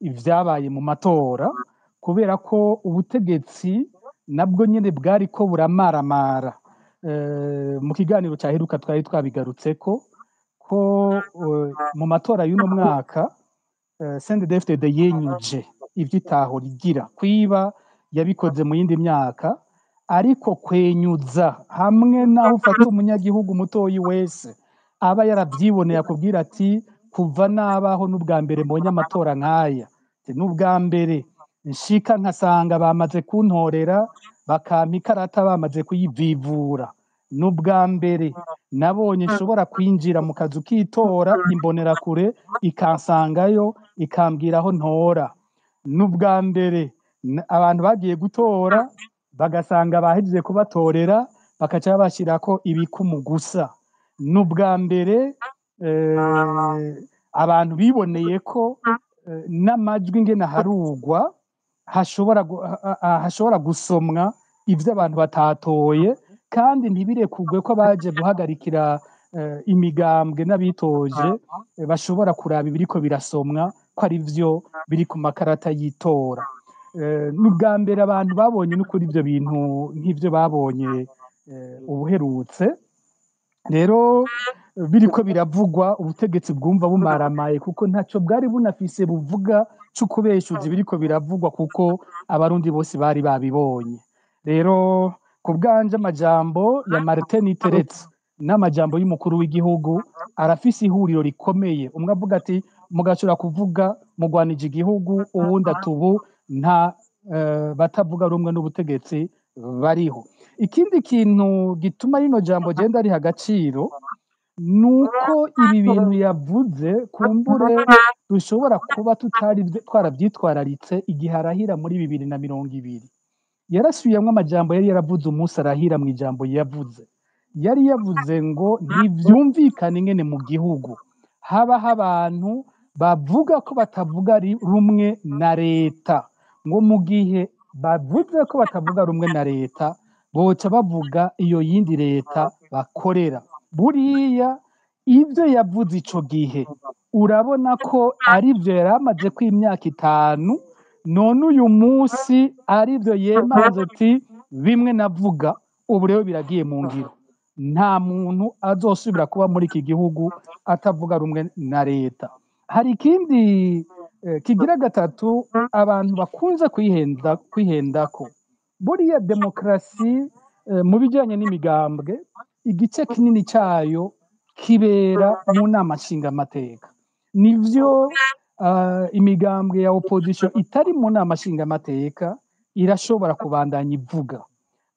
ivyabaye mu matora, kubera ko ubutegetsi nabwo nyene bwariko buramaramara. Mu kiganiro caheruka twari twabigarutseko ko mu matora y'uno mwaka CNDD-FDD yenyuje ivy'itaho rigira kwiba yabikoze mu yindi myaka, ariko kwenyuza hamwe naho ufata umunyagihugu mutoyi wese aba yaravyiboneye akubwira ati kuva nabaho n'ubwa mbere mbonye amatora nk'aya, n'ubwa mbere nshika nkasanga bamaze kuntorera bakampa ikarata bamaze kuyivivura, n'ubwa mbere nabonye nshobora kwinjira mu kazu k'itora imbonerakure ikansangayo ikambwira aho ntora, n'ubwa mbere Abantu bagiye gutora bagasanga bahejeje kubatorera, bakaca babashirako ibikumu gusa. Ni ubwa mbere abantu biboneye ko n'amajwi ingene aharugwa hashobora gusomwa ivyo abantu batatoye, kandi ntibirekugwe ko abaje guhagarikira imigambwe n'abitoje bashobora kuraba ibiriko birasomwa ko ari vyo biri ku makarata y'itora. Ni ubwa mbere abantu babonye n'ukuri ivyo bintu nk'ivyo babonye ubuherutse. Rero biriko biravugwa, ubutegetsi bwumva bumaramaye kuko ntaco bwari bunafise buvuga co kubeshuza ibiriko biravugwa, kuko abarundi bose bari babibonye. Rero ku bwanje amajambo ya Martin Niteretse n'amajambo y'umukuru w'igihugu arafise ihuriro rikomeye. Umwe avuga ati mugashobora kuvuga mugwanije igihugu, uwundi ati ubu nta batavuga rumwe n'ubutegetsi bariho. Ikindi kintu gituma rino jambo genda riha agaciro nuko ibi bintu yavuze kumbure dushobora kuba tutari twaravyitwararitse igihe arahira muri 2020. Yarasubiyemwo amajambo yari yaravuze umunsi arahira. Mu ijambo yavuze, yari yavuze ngo ntivyumvikane ingene mu gihugu habaho abantu bavuga ko batavuga rumwe na leta, ngo mu gihe bavuze ko batavuga rumwe na leta boca bavuga iyo yindi leta bakorera. Buriya ivyo yavuze ico gihe urabona ko arivyo yari amaze ko imyaka 5, none uyu munsi arivyo yemanze ati bimwe navuga ubu rero biragiye mu ngiro. Nta muntu azosubira kuba muri iki gihugu atavuga rumwe na leta. Hari ikindi kigira gatatu abantu bakunze kwihendako. Buriya demokarasi mu bijanye n'imigambwe, igice kinini cayo kibera mu nama nshingamateka. Nivyo imigambwe ya opposition itari mu nama nshingamateka irashobora kubandanya ivuga,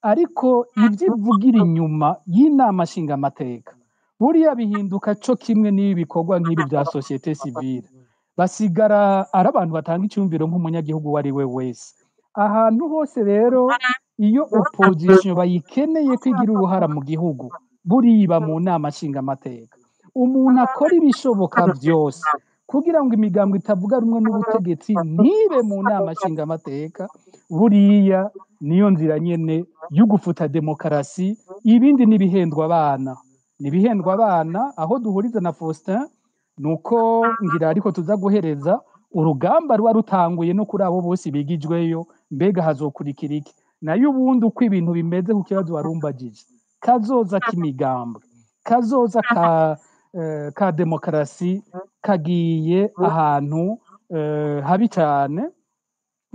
ariko ivyo ivugira inyuma y'inama nshingamateka buriya bihinduka co kimwe n'ibi bikorwa nk'ibi vya société civile, basigara ari abantu batanga icyumviro nk'umunyagihugu uwo ari we wese. Ahantu hose rero iyo opposition bayikeneye kwigira uruhara mu gihugu, buriba mu nama nshingamateka. Umuntu akora ibishoboka vyose kugira ngo imigambwe itavuga rumwe n'ubutegetsi ntibe mu nama nshingamateka, buriya niyo nzira nyene yo gufuta demokarasi. Ibindi n'ibihendwa abana, nibihendwa abana. Aho duhuriza na Faustin nuko ngira ariko tuza guhereza urugamba ruba rutanguye no kuri abo bose bigijweyo, mbega hazokurikira iki? Nayo ubundi uko ibintu bimeze ku kibazo warumbagije, kazoza k'imigambwe, kazoza ka demokarasi kagiye ahantu habi cyane.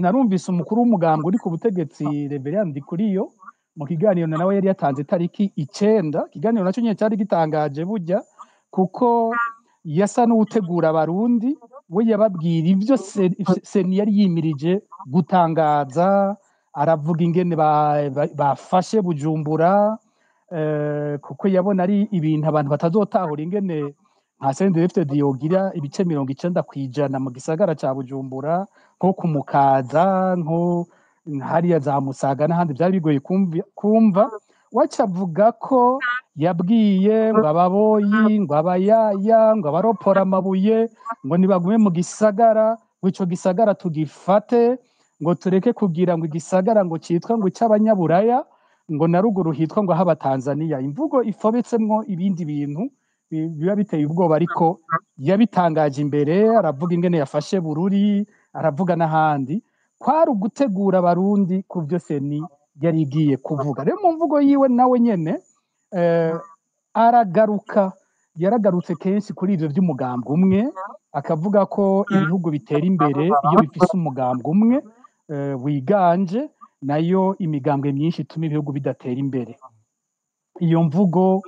Narumvise umukuru w'umugambwe uri ku butegetsi Reverend Ndikuriyo mu kiganiro nawe yari yatanze tariki 9, ikiganiro nacyo nyine cyari gitangaje burya, kuko yasa n'uwutegura abarundi. We yababwira ivyo CENI yari yimirije gutangaza, aravuga ingene bafashe Bujumbura, kuko yabona ari ibintu abantu batazotahura ingene nka CNDD-FDD yogira ibice 90% mu gisagara ca Bujumbura, nko kumukaza, nko hariya za Musaga n'ahandi byari bigoye kumva. Waca avuga ko yabwiye ngo ababoyi, ngo abayaya, ngo abaropora amabuye, ngo nibagume mu gisagara, ngo ico gisagara tugifate, ngo tureke kugira ngo igisagara ngo citwa ngo ic'abanyaburaya, ngo na ruguru hitwa ngo haba Tanzania. Imvugo ifobetsemwo ibindi bintu biba biteye ubwoba, ariko yabitangaje imbere, aravuga ingene yafashe Bururi, aravuga n'ahandi. Kwari ugutegura abarundi ku vyo CENI yari igiye kuvuga. Rero mu mvugo yiwe nawe nyene aragaruka, yaragarutse kenshi kuri ivyo vy'umugambwe umwe, akavuga ko ibihugu bitera imbere iyo bifise umugambwe umwe wiganje, nayo imigambwe myinshi ituma ibihugu bidatera imbere. Iyo mvugo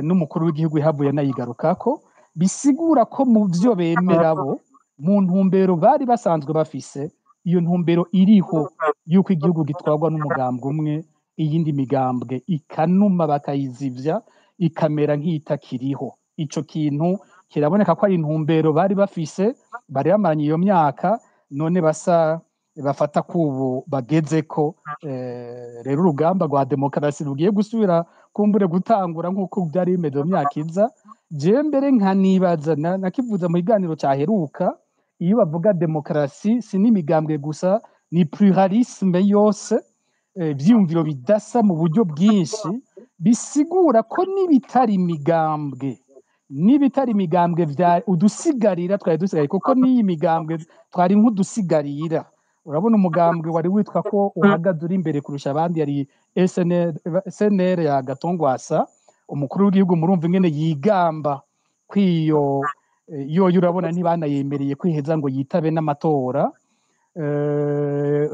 n'umukuru w'igihugu yahavuye anayigarukako, bisigura ko mu vyo bemera bo, mu ntumbero bari basanzwe bafise, iyo ntumbero iriho yuko igihugu gitwarwa n'umugambwe umwe, iyindi migambwe ikanuma bakayizivya ikamera nk'iyitakiriho. Ico kintu kiraboneka ko ari intumbero bari bafise, bari bamaranye iyo myaka, none basa Bafata kubu bagezeko. Rero urugamba rwa demokarasi rugiye gusubira kumbure gutangura nk'uko byari bimeze mu myaka iza. Jewe mbere nkanibaza nakivuza mu kiganiro cyaheruka, iyo bavuga demokarasi si n'imigambwe gusa, ni pluralisme yose, ivyiyumviro bidasa mu buryo bwinshi, bisigura ko n'ibitari imigambwe vya udusigarira twari dusigaye, kuko n'iyi migambwe twari nk'udusigarira. Urabona umugambwe wari witwa ko uhagaze uri imbere kurusha abandi yari SNL, CNL ya Gatongwasa, umukuru w'igihugu. Murumva ingene yigamba kwiyo yoyo, urabona ntibanayemereye kwiheza ngo yitabe n'amatora.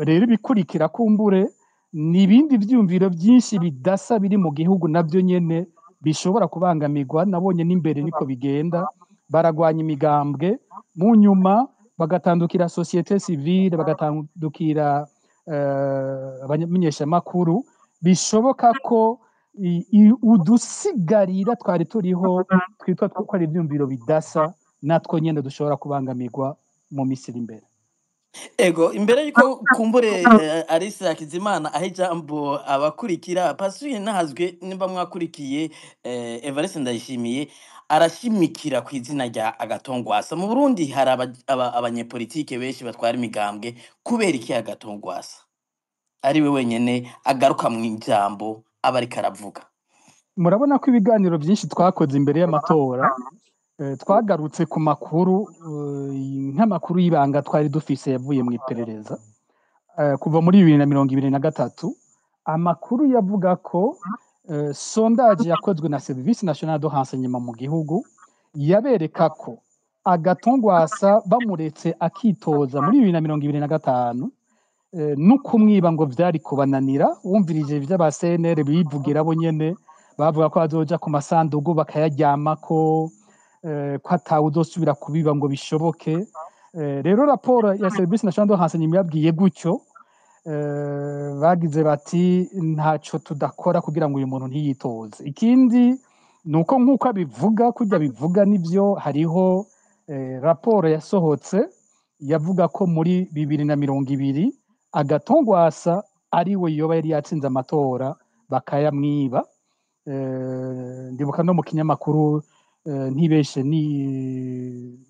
Rero ibikurikira kumbure ni ibindi vyumviro byinshi bidasa biri mu gihugu, navyo nyene bishobora kubangamirwa. Nabonye n'imbere niko bigenda, baragwanya imigambwe, mu nyuma bagatandukira société civile, bagatandukira abamenyeshamakuru. Bishoboka ko udusigarira twari turiho twitwa ko ari ivyumviro bidasa natwo nyene dushobora kubangamirwa mu misi iri imbere. Ego, imbere yuko kumbure Alice Hakizimana aho ijambo abakurikira, Pasuye nahazwe, nimba mwakurikiye, Evariste Ndayishimiye arashimikira ku izina rya Agatongwasa. Mu Burundi hari abanyepolitike benshi batwara imigambwe, kubera iki Agatongwasa ari we wenyene agaruka mu ijambo aba ariko aravuga? Murabona ko ibiganiro byinshi twakoze imbere y'amatora twagarutse ku makuru, nk'amakuru y'ibanga twari dufise yavuye mu iperereza kuva muri 2023, amakuru yavuga ko sondage yakozwe na Service National de Renseignement mu gihugu yabereka ko Agatongwasa bamuretse akitoza muri 2025, no kumwiba ngo vyari kubananira. Wumvirije ivy'aba CNL bivugira bo nyene, bavuga ko bazoja ku masandugu bakayaryamako, ko atawe uzosubira kubiba ngo bishoboke. Rero raporo ya Service National de Renseignement yabwiye gutyo, bagize bati ntaco tudakora kugira ngo uyu muntu ntiyitoze. Ikindi ni uko nk'uko abivuga, kurya bivuga nivyo, hariho raporo yasohotse yavuga ko muri 2020 Agatongwasa ari we yoba yari yatsinze amatora bakayamwiba. Ndibuka no mu kinyamakuru, ntibeshe, ni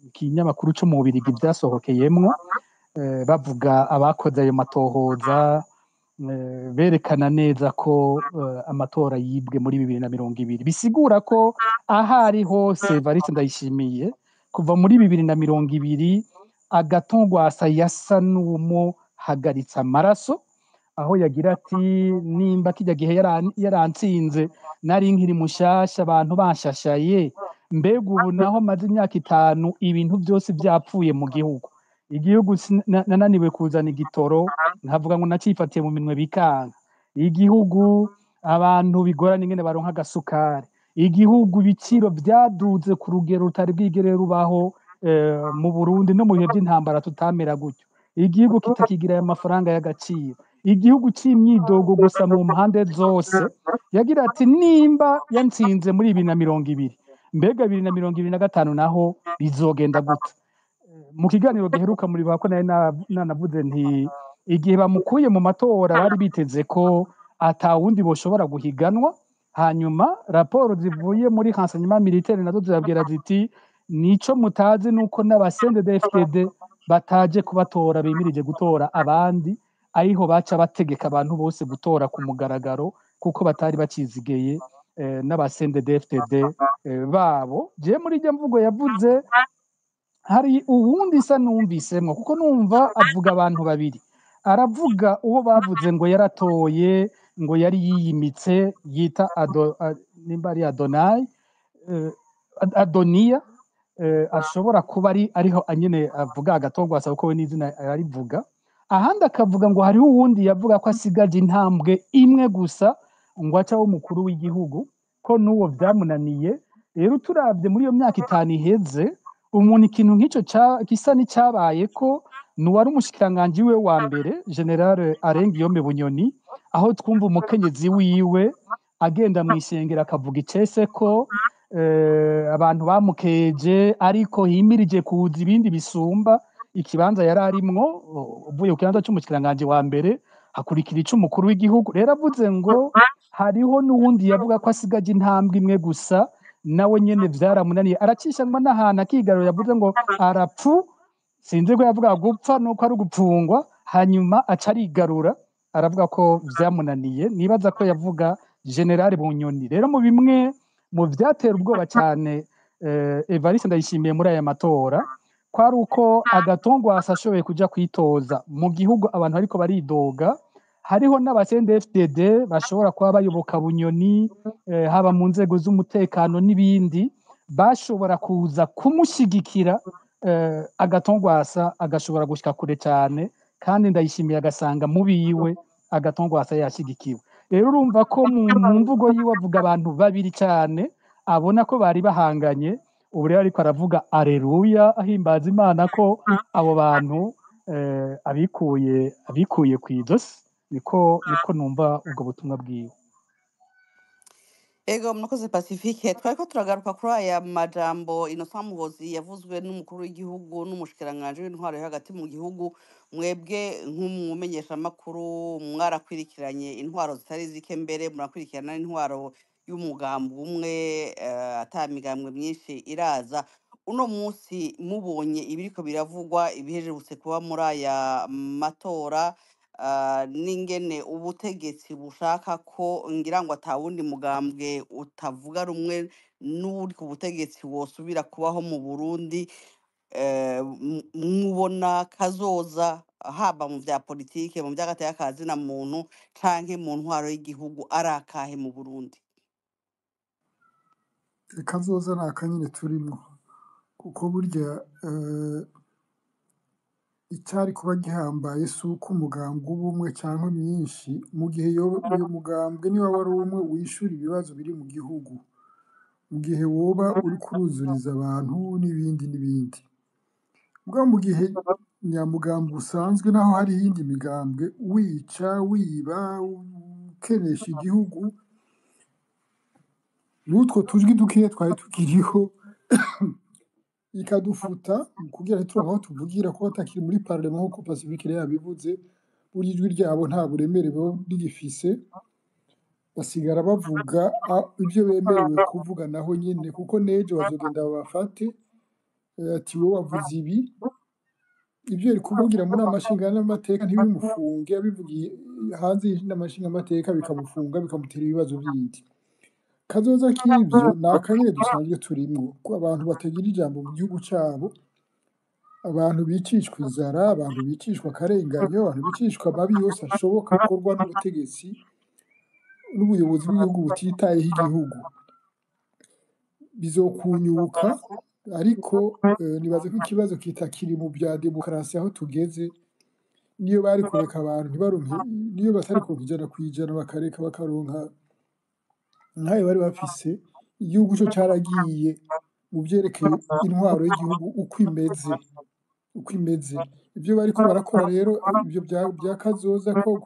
ikinyamakuru co mu Bubirigi vyasohokeyemwo, bavuga abakoze ayo matohoza, berekana neza ko amatora yibwe muri 2020. Bisigura ko aho ari hose Evariste Ndayishimiye kuva muri 2020 Agatongwasa yasa n'uwumuhagaritse amaraso, aho yagira ati nimba kijya gihe yarantsinze nari nkiri mushasha, abantu banshashaye, mbega ubu naho maze imyaka 5 ibintu byose byapfuye mu gihugu, igihugu nananiwe kuzana igitoro, nkavuga ngo nacifatiye mu minwe bikanka, igihugu abantu bigorana ingene baronka agasukari, igihugu ibiciro byaduze ku rugero rutari bwigere rubaho mu Burundi no mu bihe by'intambara tutamera gutyo, igihugu kitakigira aya mafaranga y'agaciro, igihugu c'imyidogo gusa mu mpande zose. Yagira ati nimba yantsinze muri 2020, mbega 2025 naho bizogenda gute? Mu kiganiro giheruka muri bako nari nanavuze nti igihe bamukuye mu matora bari biteze ko atawundi boshobora guhiganwa. Hanyuma raporo zivuye muri renseignement militaire nazo zirabwira ziti nico mutazi nuko n'aba CNDD-FDD bataje kubatora, bimirije gutora abandi, ariho baca bategeka abantu bose gutora ku mugaragaro kuko batari bacizigeye n'aba CNDD-FDD babo. Je muri iryo mvugo yavuze hari uwundi isa numvisemwo, kuko numva avuga abantu babiri. Aravuga uwo bavuze ngo yaratoye, ngo yari yiyimitse, yita nimba ari Adonai, Adoniya, ashobora kuba ari ariho nyene avuga Agatongwasa, kuko we n'izina ararivuga. Ahandi akavuga ngo hariho uwundi yavuga ko asigaje intambwe imwe gusa ngo ace abe umukuru w'igihugu, ko n'uwo vyamunaniye. Rero turavye muri iyo myaka 5 iheze, umuntu ikintu nk'ico gisa n'icyabaye ko nuwari umushikiranganji we wa mbere, Général Alain Guillaume Bunyoni, aho twumva umukenyezi wiwe agenda mw'isengero akavuga icese ko abantu bamukeje, ariko himirije kuza ibindi bisumba. Ikibanza yari arimwo, uvuye ku kibanza c'umushikiranganji wa mbere hakurikira ic'umukuru w'igihugu. Rero avuze ngo hariho n'uwundi yavuga ko asigaje intambwe imwe gusa, nawe nyene vyaramunaniye, aracishanwa n'ahantu akigarura. Yavuze ngo arapfu, sinzi ko yavuga gupfa nuko ari ugupfungwa, hanyuma aca arigarura aravuga ko vyamunaniye. Nibaza ko yavuga General Bunyoni. Rero mu bimwe mu vyatera ubwoba cyane Evariste Ndayishimiye muri aya matora, kwari uko Agatongwasa ashoboye kuja kwitoza mu gihugu abantu ariko baridoga, hariho n'aba CNDD-FDD bashobora kuba bayoboka Bunyoni, haba mu nzego z'umutekano n'ibindi, bashobora kuza kumushyigikira, Agatongwasa agashobora gushika kure cyane, kandi Ndayishimiye agasanga mu biwe Agatongwasa yashyigikiwe. Rero urumva ko mu mvugo yiwe avuga abantu babiri cyane abona ko bari bahanganye. Ubu rero ariko aravuga areruya, ahimbaza Imana ko abo bantu abikuye ku ijosi. Niko numva ubwo butumwa bwiwe. Ego, murakoze Pacifique. Twariko turagaruka kuri aya majambo Innocent Muhozi yavuzwe n'umukuru w'igihugu n'umushikiranganji w'intwaro yo hagati mu gihugu. Mwebwe nk'umumenyeshamakuru mwarakwirikiranye intwaro zitari zike, mbere murakwirikirana n'intwaro y'umugambi umwe, ata migambwe myinshi iraza. Uno munsi mubonye ibiriko biravugwa, ibiherutse kuba muri aya matora, n'ingene ubutegetsi bushaka ko ngira ngo atawundi mugambwe utavuga rumwe n'uri ku butegetsi wosubira kubaho mu Burundi, mubona kazoza haba mu vya politike, mu vy'agateka ka zina muntu canke mu ntwaro y'igihugu ari akahe mu Burundi? Kazoza ni akanyene turimo, kuko burya icyari kuba gihambaye si uko umugambwe uba umwe cyangwa myinshi, mu gihe uyo mugambwe niba wari umwe wishura ibibazo biri mu gihugu, mu gihe woba uri kuruzuriza abantu n'ibindi n'ibindi. Mugabo mu gihe nyamugambwe usanzwe, naho hari iyindi migambwe, wica, wiba, ukenesha igihugu, n'utwo tujwi dukeya twari tukiriho ikadufuta kugira ntituronke aho tuvugira, ko batakiri muri parlement nk'uko Pacifique yari yabivuze. Burya ijwi ryabo nta buremere buba rigifise, basigara bavuga ibyo bemerewe kuvuga naho nyene, kuko n'ejo bazogenda babafate, ati wowe wavuze ibi. Ibyo yari kuvugira muri amashinga n'amateka ntibimufunge, abivugiye hanze y'amashinga bikamufunga, bikamutera ibibazo bindi. Kazoza k'ibyo ni akanyene dusanzwe turimwo, ko abantu batagira ijambo mu gihugu cabo, abantu bicishwa inzara, abantu bicishwa akarenganyo, abantu bicishwa amabi yose ashoboka akorwa n'ubutegetsi n'ubuyobozi bw'igihugu butitayeho igihugu. Bizokunyuka, ariko nibaza ko ikibazo kitakiri mu bya demokarasi aho tugeze. Niyo bari kureka abantu ntibaronke, niyo batari kuronka 100%, bakareka bakaronka nkayo bari bafise, igihugu co caragiye mu vyerekeye intwaro y'igihugu uko imeze. Ibyo bariko barakora rero, ibyo bya kazoza ko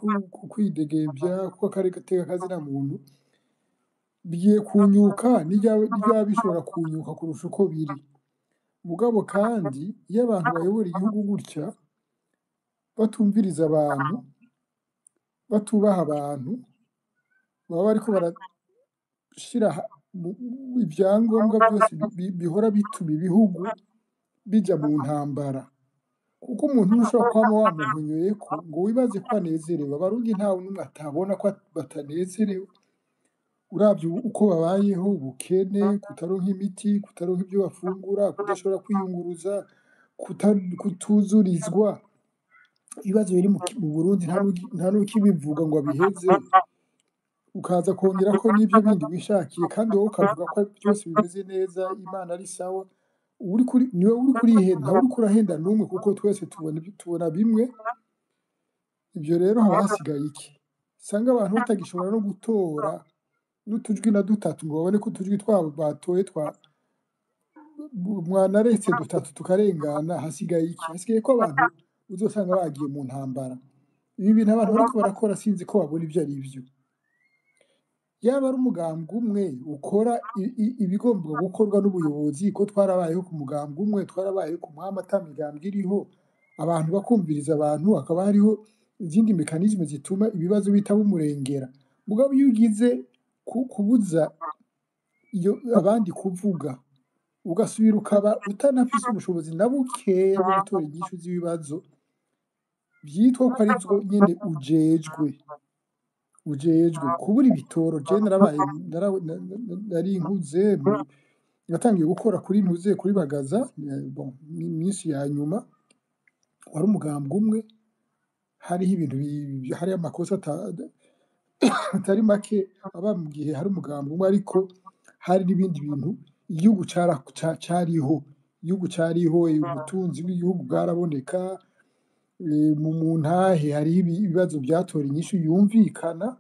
kwidegemvya, ko akareka kazina muntu bigiye kunyuka, n'iryaba bishobora kunyuka kurusha uko biri. Mugabo kandi iyo abantu bayobora igihugu gutya, batumviriza abantu, batubaha abantu, baba bariko barashira ibyangombwa byose bihora bituma ibihugu bija mu ntambara. Kuko umuntu ntushobora kwama wamuhonyoyeko ngo wibaze ko anezerewe. Abarundi ntawe n'umwe atabona ko batanezerewe. Uravye uko babayeho, ubukene, kutaronka imiti, kutaronka ibyo bafungura, kudashobora kwiyunguruza, kutuzurizwa, ibibazo biri mu Burundi nta n'ukibivuga ngo abiheze. Ukaza kongera ko n'ibyo bindi wishakiye, kandi wowe ukavuga ko byose bimeze neza, Imana ari sawa. Uri kuri niwe uri kurihenda, ntawe uriko urahenda n'umwe, kuko twese tubona bimwe. Ibyo rero haba hasigaye iki? Usanga abantu batagishobora no gutora n'utujwi na dutatu ngo babone ko utujwi twabo batoye twa mwanaretse dutatu tukarengana. Hasigaye iki? Hasigaye ko abantu uzosanga bagiye mu ntambara. Ibi bintu abantu bariko barakora sinzi ko babona ibyo ari byo. Yaba ari umugambwe umwe ukora ibigomba gukorwa n'ubuyobozi, ko twarabayeho ku mugambwe umwe, twarabayeho ku mwami ata migambwe iriho. Abantu bakumviriza abantu, hakaba hariho izindi mécanismes zituma ibibazo bitaba umurengera. Mugabo iyo ugize kubuza iyo abandi kuvuga, ugasubira ukaba utanafise ubushobozi na bukeya bwo gutora inyishu z'ibibazo vyitwa ko ari vyo nyene ujejwe kubura ibitoro. Je narabaye nari nkuze, natangiye gukora kuri ntuze kuri Bagaza, bon, minsi ya nyuma wari umugambwe umwe, hariho ibintu hariho amakosa atari make aba mu gihe hari umugambwe umwe, ariko hari n'ibindi bintu igihugu cariho, igihugu cariho, ubutunzi bw'igihugu bwaraboneka, mu ntahe hariho ibibazo vyatora inyishu yumvikana.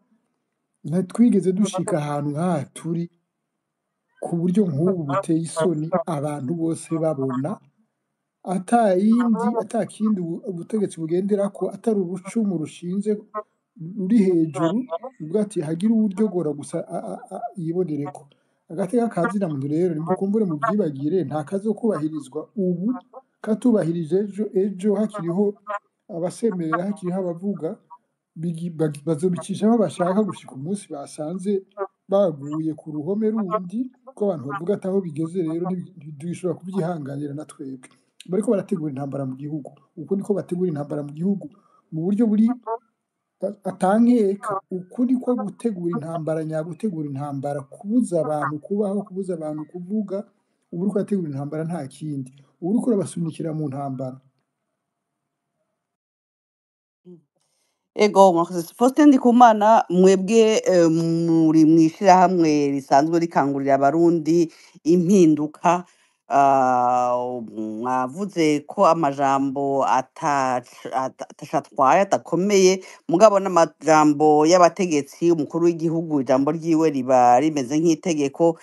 Ntitwigeze dushika ahantu nk'aha turi ku buryo nk'ubu buteye isoni, abantu bose babona ata yindi, ata kindi ubutegetsi bugenderako atari urucumu rushinze ruri hejuru, ruvuga ati hagire uwuryogora gusa yibonereko. Agateka ka zina muntu rero nimukumbure muvyibagire, nta kazokubahirizwa ubu katubahirije ejo hakiriho abasemerera, hakiriho abavuga, bazobicisha aho bashaka gushika umunsi basanze baguye ku ruhome rundi, ko abantu bavuga ati aho bigeze rero ntidushobora kubyihanganira na twebwe. Bariko barategura intambara mu gihugu. Uko niko bategura intambara mu gihugu mu buryo buri atankeka. Uku niko gutegura intambara, nyagutegura intambara, kubuza abantu kubaho, kubuza abantu kuvuga. Ubu uriko urategura intambara, nta kindi, ubu uriko urabasunikira mu ntambara. Ego, murakoze. Faustin Ndikumana, mwebwe muri mwishirahamwe risanzwe rikangurira abarundi impinduka, mwavuze ko amajambo atashatwaye atakomeye, mugabo n'amajambo y'abategetsi, umukuru w'igihugu ijambo ryiwe riba rimeze nk'itegeko.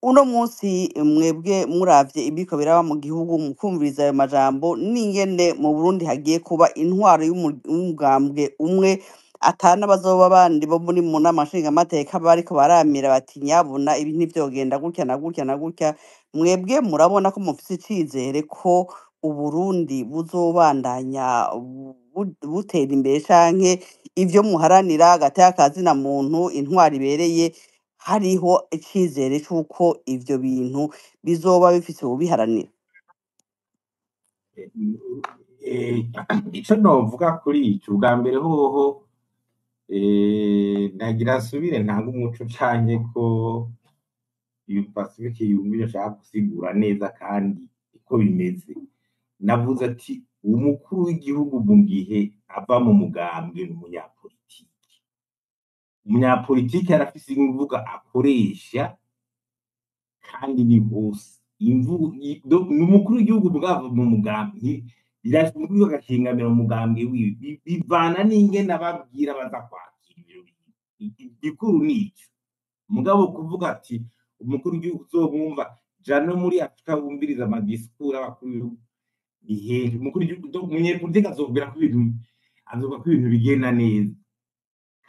Uno munsi mwebwe muravye ibiriko biraba mu gihugu, mukumviriza ayo majambo n'ingene mu Burundi hagiye kuba intwaro y'umugambwe umwe, atana bazoba bandi bo muri mu nama nshingamateka bariko baramira bati nyabuna ibi ntivyogenda gutya na gutya na gutya, mwebwe murabona ko mufise icizere ko Uburundi buzobandanya butera imbere, canke ivyo muharanira, agateka ka zina muntu, intwaro ibereye, hariho icizere c'uko ivyo bintu bizoba bifise uwubiharanira? Ico novuga kuri ico ubwa mbere hoho, nagira nsubire ntange umuco canke ko Pacifique yumva ivyo nshaka gusigura neza kandi uko bimeze. Navuze ati umukuru w'igihugu mu gihe ava mu mugambwe ni umunyapolitiki. Umunyapolitiki arafise imvugo akoresha kandi ni hose. Imvugo ni umukuru w'igihugu mugabo mu mugambwe birashika umukuru w'igihugu agahengamira mu mugambwe wiwe, bivana n'ingene ababwira baza kwakira ivyo bintu. Igikuru nico. Mugabo kuvuga ati umukuru w'igihugu uzomwumva ja no muri Afrika wumviriza amadisikuru y'abakuru b'ibihugu ni hehe? Umukuru w'igihugu, umunyepolitiki azobwira ko ibintu, azovuga ko ibintu bigenda neza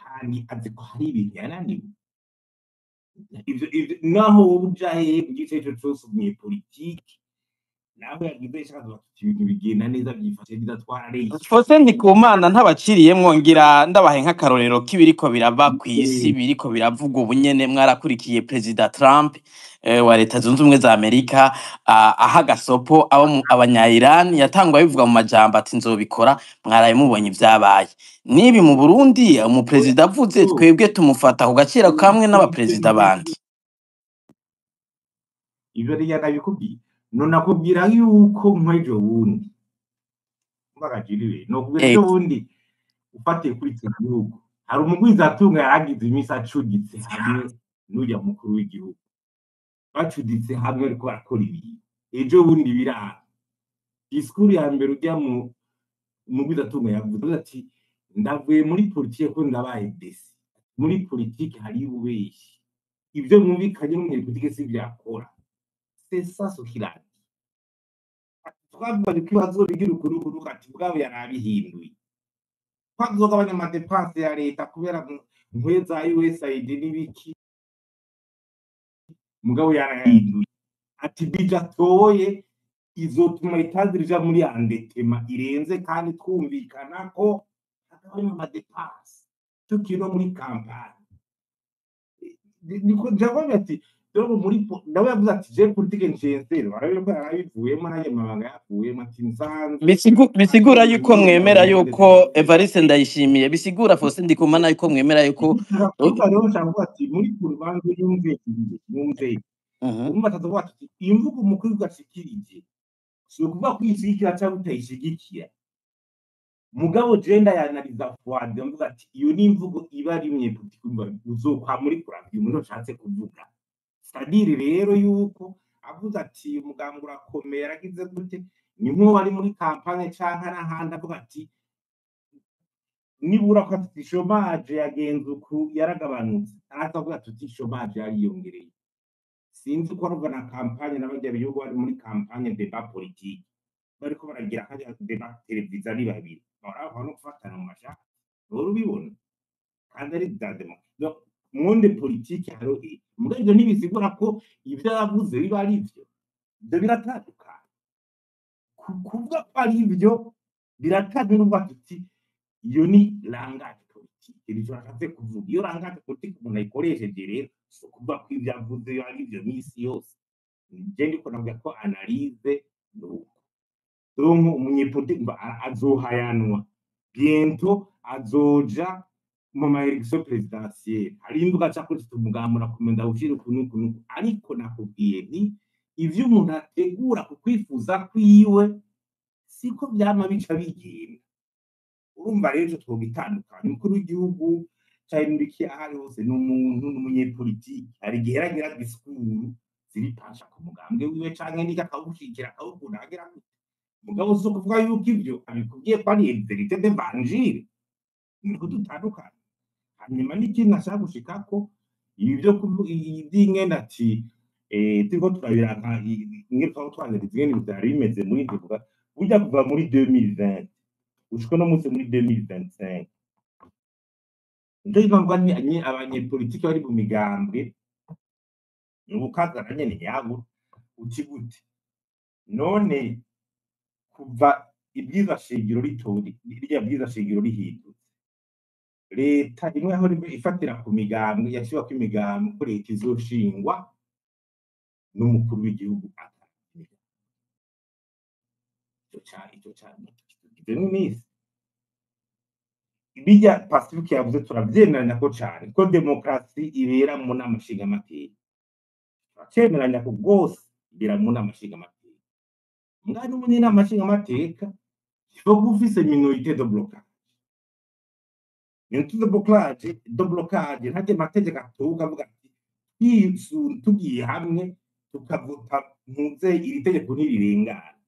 kandi azi ko hari ibintu yananiwe. Ivyo naho wowe uja hehe mu gice ico cose, umunyepolitiki nawe yagize ishaka azovuga ati ibintu bigenda neza, vyifashe neza, twarareshye. Faustin Ndikumana, ntabaciriyemwo, ngira ndabahe nk'akarorero k'ibiriko biraba kw'isi, biriko biravugwa ubu nyene. Mwarakurikiye Perezida Trump wa Leta Zunze Ubumwe za Amerika, aha gasopo abo abanya-Iran, yatangwa bivuga mu majambo ati nzobikora, mwaraye mubonye ivyabaye. Nibi mu Burundi umuperezida avuze, twebwe tumufata ku gaciro kamwe n'abaperezida bandi. Ivyo rero nabikubwiye, none nakubwira yuko nk'ejo bundi mbagajiriwe nokubwira ejo bundi ufatiye kuri iki gihugu hari umugwizatunga yaragize iminsi acuditse hamwe n'urya mukuru w'igihugu, bacuditse hamwe ariko barakora ibintu. Ejo bundi biranga disikuru ya mbere ujya mu umugwizatunga yavuze ati ndavuye muri politike ko ndabaye desi muri politike hari ububeshi, ibyo mwumvikanye n'umunyepolitike si vyakora. C'est ça ce qu'il a dit. Twavuga ko ibibazo bigira ukuntu ati bwabo yarabihinduye, twazogabanya amadépenses ya leta kubera nkwe za USAID n'ibiki, mugabo yarahinduye ati bija atoye Izotuma itazi rija muri endettement irenze, kandi twumvikana ko hakabamo ama dépenses tukiri no muri campagne. Niko javuga ati dore muri nawe yavuze ati je politique nshinzere, barabe ko yarabivuyemo, nanjye mabanga yavuyemo, ati nsanzwe Bisigura yuko mwemera atonze yuko Evariste Ndayishimiye, bisigura Faustin Ndikumana yuko mwemera yuko kuvuga rero nshaka kuvuga ati muri kurubanza yumve yumve. Urumva atavuga ati imvugo umukuru w'igihugu ashikirije si ukuvuga ko uyishigikira cyangwa utayishigikira, mugabo je ndayanaliza froide, mvuga ati iyo ni imvugo iba ari umunyepolitiki uzokwa muri kuravya umuntu ashatse kuvuga. C'est-à-dire rero yuko avuze ati umugambwe urakomeye, aragize gute, ni nk'uwo ari muri campagne canke n'ahandi avuga ati nibura ko ati chômage yagenze uku, yaragabanutse, araza avuga ati chômage yariyongereye. Sinzi ko aruva na campagne n'abajya bihugu bari muri campagne, débat politique bariko baragira kajya débat télévisé ari babiri, bahora no gufatana mu mashati, uhora ubibona kandi ari bya démocratie. Donc monde politique hariho, mugabo ivyo ntibisigura ko ivyo yavuze biba ari vyo. Ivyo biratandukanye. Kuvuga ko ari ivyo biratandukanye n'ukuvuga tuti iyo ni langage politique, nico nashatse kuvuga. Iyo langage politique umuntu ayikoresheje rero, si ukuvuga ko ivyo avuze ari ivyo misi yose. Je ndiko navuga ko analyse nuko donc umunyepolitike azohayanwa bientôt, azoja mu ma élection présidentielle, hari imvuga aca kuri umugambi urakomeza ushira uku n'uku n'uku. Ariko nakubwiye nti ivyo umuntu ategura ku kwifuza kwiwe siko vyama bica bigenda. Urumva rero ico twogitandukanya. Umukuru w'igihugu canke n'ibiki, aho ari hose ni umuntu, ni umunyepolitike. Hari igihe yaragira discours ziri pencha ku mugambwe wiwe canke n'iki, akawushigikira, akawukunda, akagira gute, mugabo si ukuvuga yuko ivyo abikubwiye ko ari vérité d'évangile. Niko dutandukanye. Hanyuma n'ikindi nashaka gushikako, ibi vyo kuvuga ivy'ingene ati turiko turabiraka ingene twaba twanariza ingene vyari bimeze muri ndibuka burya kuva muri 2020 gushika no munsi muri 2025. Nico gituma mvuga nti abanyepolitike bari mu migambwe ni ugukazana nyene yabo. Uti gute? None kuva ibwirizwa shingiro ritori, rirya bwirizwa shingiro rihindutse, leta imwe aho ifatira ku migambwe yashirwako imigambwe, ko leta izoshingwa n'umukuru w'igihugu atari ico tugizemwo iminsi. Bijya Pacifique yavuze turavyemeranya ko cane ko demokarasi ibera mu nama nshingamateka, turacemeranya ko rwose ibera mu nama nshingamateka. Mugabo n'ubundi inama nshingamateka il faut kuba ufise minorité de blocage. Minorité de blocage ntarya amategeko atoka avuga ati tugiye hamwe tukavota ntuze iri tegeko ntirirengana.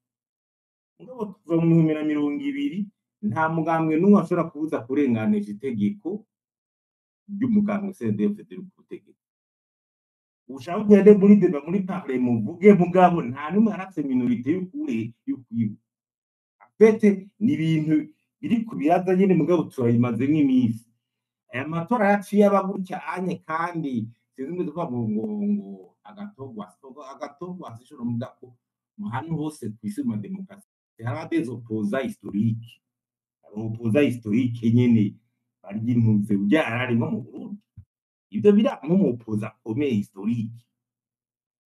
Mugabo tuva mu 2020, nta mugambwe n'umwe ashobora kubuza kurenganisha itegeko ry'umugambwe CNDD-FDD uri ku butegetsi. Ushaka ugende muri débat muri parlement muvuge, mugabo nta n'umwe arafise minorité y'ukuri y'ukwiwe. Afete ni ibintu biri ku biraza nyene, mugabo turabimazemwo iminsi. Aya matora yaciye aba gutya anye, kandi sinzi ngo tuvuga ngo agatogwa sishobora muga ko mu hantu hose kw'isi mu demokarasi hari des opposants historiques, opposants historiques nyene barya intuze urya yararimo mu Burundi. Ivyo biranga nk'umu opposant akomeye historique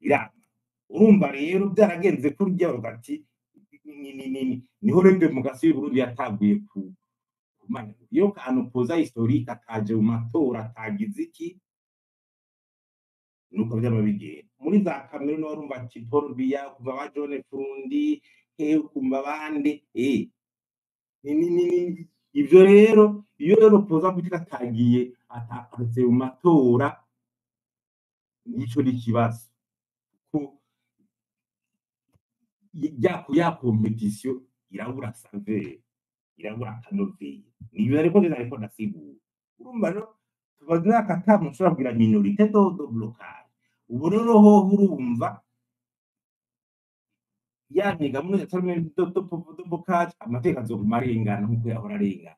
biranga. Urumva rero byaragenze kurya bavuga ati niho rero demokarasi y'Uburundi yatanguye ku kumanya iyo un opposant historique ataje mu matora, atagize iki, nuko vyama bigenda muri za Cameroon. Warumva ati Paul Biya kuva ba John Furundi he kumva abandi ni ivyo rero. Iyo rero opposant politique atagiye, ataparticipe mu matora, nico ni ikibazo ko ya compétition irabura saveur, irabura akanovera. Nibyo ariko ndasigura. Urumva rero tumaze imyaka atanu ushobora kugira minorité de blocage. Ubu rero hoho urumva ya migambi atari de blocage, amategeko azoguma arengana nkuko yahora arengana.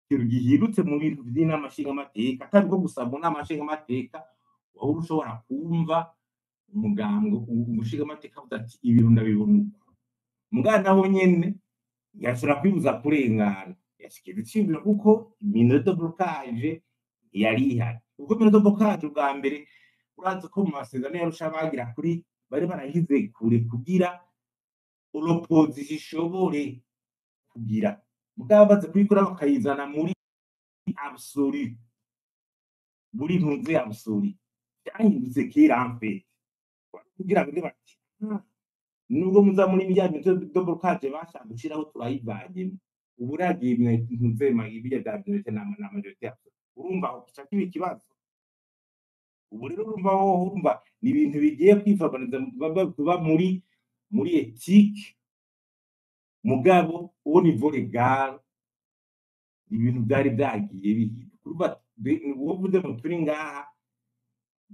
Ikintu gihindutse mu bintu vy'inama nshingamateka, atari bwo gusa mu nama nshingamateka wahora ushobora kumva. Umugambwe, umushingamateka avuze ati ibintu ndabibona uko, mugabo naho nyene yashobora kwibuza kurengana yashikiriza iciyumviro, kuko minorité de blocage ntiyari ihari. Kuko minorité de blocage ubwa mbere, urazi ko mu masezerano y'Arusha bagira kuri bari barahize kure kugira l'opposition ishobore kugira, mugabo baze kuyikora bakayizana muri absolu, muri ntuze absolu, byahindutse kera en fait, kugira ngo bati: "Ah, nubwo muza muri ya minorité de blocage bashaka gushiraho, turayivanyemo." Ubu uragiye ntuze ibirya bya minorité na majorité absolue, urumva aho kica kiba ikibazo. Ubu rero urumva wowe, urumva ni ibintu bigiye kwifabaniza kuba muri éthique, mugabo au niveau légal ibintu byari byagiye bihinduka. Urumva wowe uvuze ngo turi ngaha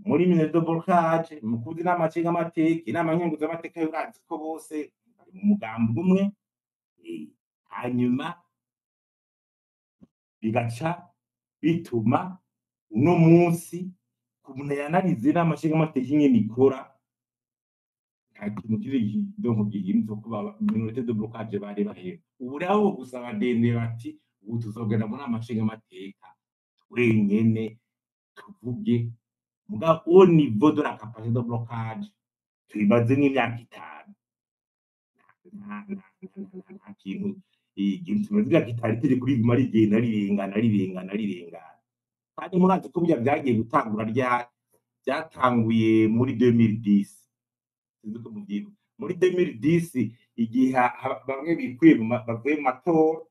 muri minorité de blocage, mu kuzi inama nshingamateka, inama nkenguzamateka, urazi ko bose bari mu mugambi umwe, hanyuma bigaca bituma uno munsi umuntu yanarize inama nshingamateka ingene ikora, nta kintu kiri donc gihindutse kuba minorité de blocage bari bahera. Ubu rero gusa badende bati ubu tuzogenda mu nama nshingamateka twenyene tuvuge, mugabo au niveau de la capacité de blocage tubimaze nk'imyaka 5, nta kintu. Ikintu tumaze imyaka 5, itegeko riguma rigenda rirengana, rirengana, rirengana. Kandi murazi ko burya byagiye gutangura ryari? Byatanguye muri 2010, sinzi ko muvyibuka. Muri 2010, igihe bamwe bikuye bavuye mu matora,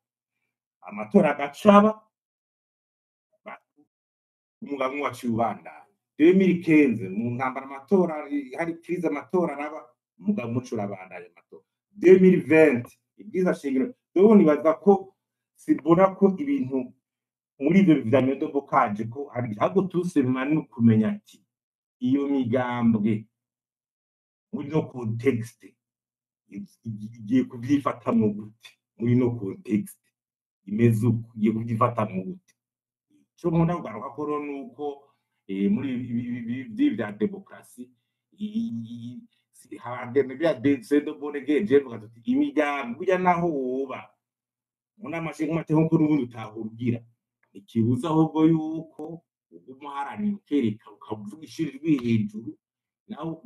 amatora agacaba, umugabo umwe waciye ubandanya. 2015 mu ntambara, amatora hari crise, amatora araba, umugabo umuco urabandanya amatora. 2020 ibwirizwa shingiro. Rero nibaza ko simbona ko ibintu muri ivyo vya minorité de blocage ko hari, ahubwo tusema no kumenya ati iyo migambwe muri no contexte igiye kuvyifatamwo gute, muri no contexte imeze uko igiye kuvyifatamwo gute. Ico nkunda kugaruka ko rero nuko muri ibi vya demokarasi hagenda bya de bonne guerre. Je mvuga tuti imigambi burya naho woba mu nama nshingamateka, nkuko n'ubundi utahora ugira, ikibuza ahubwo yuko uguma uharanira, ukereka, ukavuga ishira ijwi hejuru. Nawe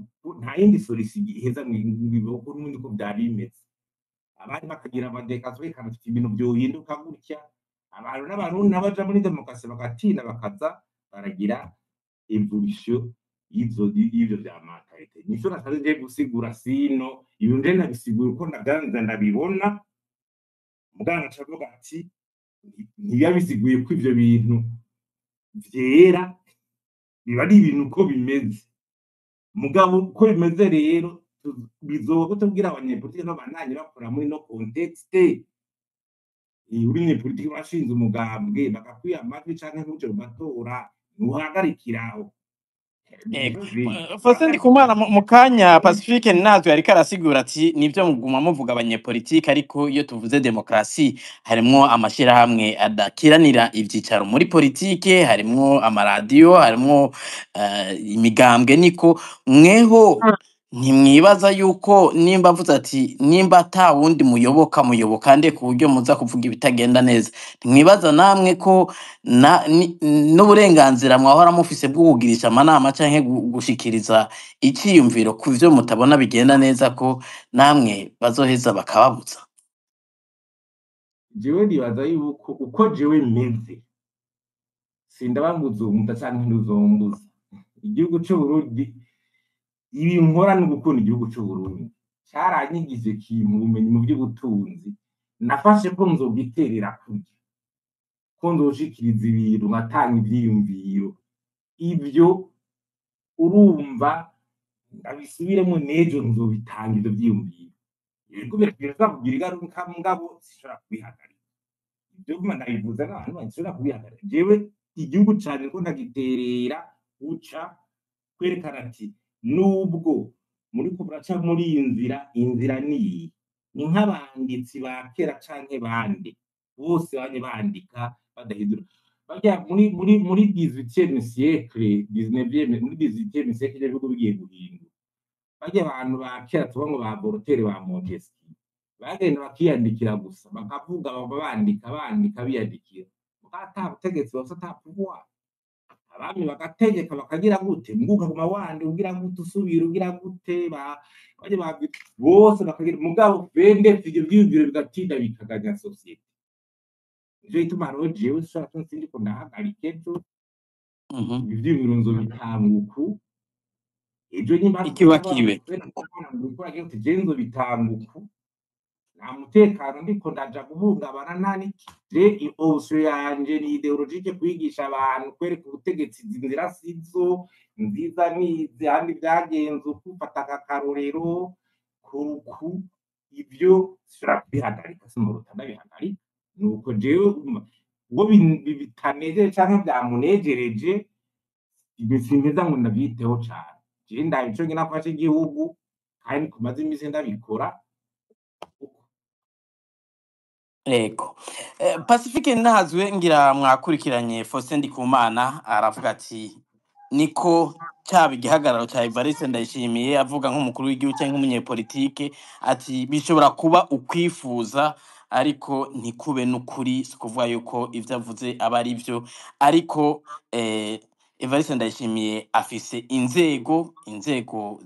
nta yindi solution iheza ngo n'ubundi ko byari bimeze, abandi bakagira amadekasi berekana ati ibintu byohinduka gutya. Abantu n'Abarundi n'abaja muri demokarasi bagatinda bakaza baragira évolution y'ivyo vya mentalité. Nico nasanze ngiye gusigura sino ibintu nje ndabisigura uko ndavyanza ndabibona. Muganga aca avuga ati ntibiba bisiguye ko ivyo bintu vyera, biba ari ibintu uko bimeze. Mugabo uko bimeze rero bizoba kutubwira abanyepolitike n'abananyi bakora muri no contexte. Uri umunyepolitike washinze umugambwe, bakakwiha amajwi canke ntuje mu matora, ntuhagarikiraho. Ego. Faustin Ndikumana, mu kanya Pacifique natwe yariko arasigura ati nivyo muguma muvuga abanyepolitike, ariko iyo tuvuze demokarasi harimwo amashirahamwe adakiranira ivyicaro muri politike, harimwo amaradiyo, harimwo imigambwe. Niko mweho ntimwibaza yuko nimba avuze ati nimba ata wundi muyoboka, muyoboka nde ku buryo muza kuvuga ibitagenda neza? Ntimwibaza namwe ko n'uburenganzira mwahora mufise bwo kugirisha amanama canke gushikiriza iciyumviro ku vyo mutabona bigenda neza, ko namwe bazoheza bakababuza? Jewe nibaza yuko uko jewe meze sindaba ngo uzumva canke ntuzombuza. Igihugu c'Uburundi, ibi nkora ni ugukunda igihugu c'Uburundi, caranyigije kimpa ubumenyi mu vy'ubutunzi. Nafashe ko nzogiterera kurya, ko nzoshikiriza ibintu, nkatanga ivyiyumviro. Ivyo urumva ndabisubiremo n'ejo nzobitanga ivyo vyiyumviro. Yego, birashobora kugira ingaruka, mugabo sinshobora kubihagarika. Ibyo guma ndabivuze n'abantu bashobora kubihagarika. Jewe igihugu canje ko ndagiterera uca kwerekana ati nubwo muriko muraca muri iyi nzira, inzira niyi. Ni nk'abanditsi ba kera canke bande bose banye bandika badahindura. Barya muri 18e siècle, 19e, muri 18e siècle ibihugu bigiye guhindura. Barya abantu ba kera tuvuga ngo ba Voltaire, ba Montesquieu, bagenda bakiyandikira gusa, bakavuga, baba bandika bandika biyandikira, muga ata butegetsi bafise, ata pouvoir. Abami bagategeka, bakagira gute, mbuga kuguma wandi ugira gute, usubira ugira gute, ba barya ba bose bakagira, mugabo bende ivyo vyiyumviro bigatinda bikaganya société. Nico gituma rero jewe sinshobora, sindiko ndahagarika ejo. Ivyiyumviro nzobitanga uku ejo nyimba Ikiba kibe. Ngo je nzobitanga uku, nta mutekano ndiko ndaja guhungabana, nta niki. Je option yanje ni idéologique, kwigisha abantu, kwereka ubutegetsi izi nzira sizo nziza, nizi ahandi vyagenze uku, fata aka karorero kuku. Ivyo sinshobora kubihagarika, simuruta ndabihagarika. Nuko jewe ubwo bitanejeje canke vyamunejereje, ibi simpeza ngo ndavyiteho cane. Jewe ndaba ico ngena mfashe igihugu, kandi kumaze imisi ndabikora uko. Ego. Pacifique ntazwe, ngira mwakurikiranye Faustin Ndikumana aravuga ati niko cyaba igihagararo cya Evariste Ndayishimiye, avuga nk'umukuru w'igihugu cyangwa nk'umunyepolitike, ati bishobora kuba ukwifuza ariko ntikube n'ukuri. Si ukuvuga yuko ivyo avuze aba ari byo, ariko Evariste Ndayishimiye afise inzego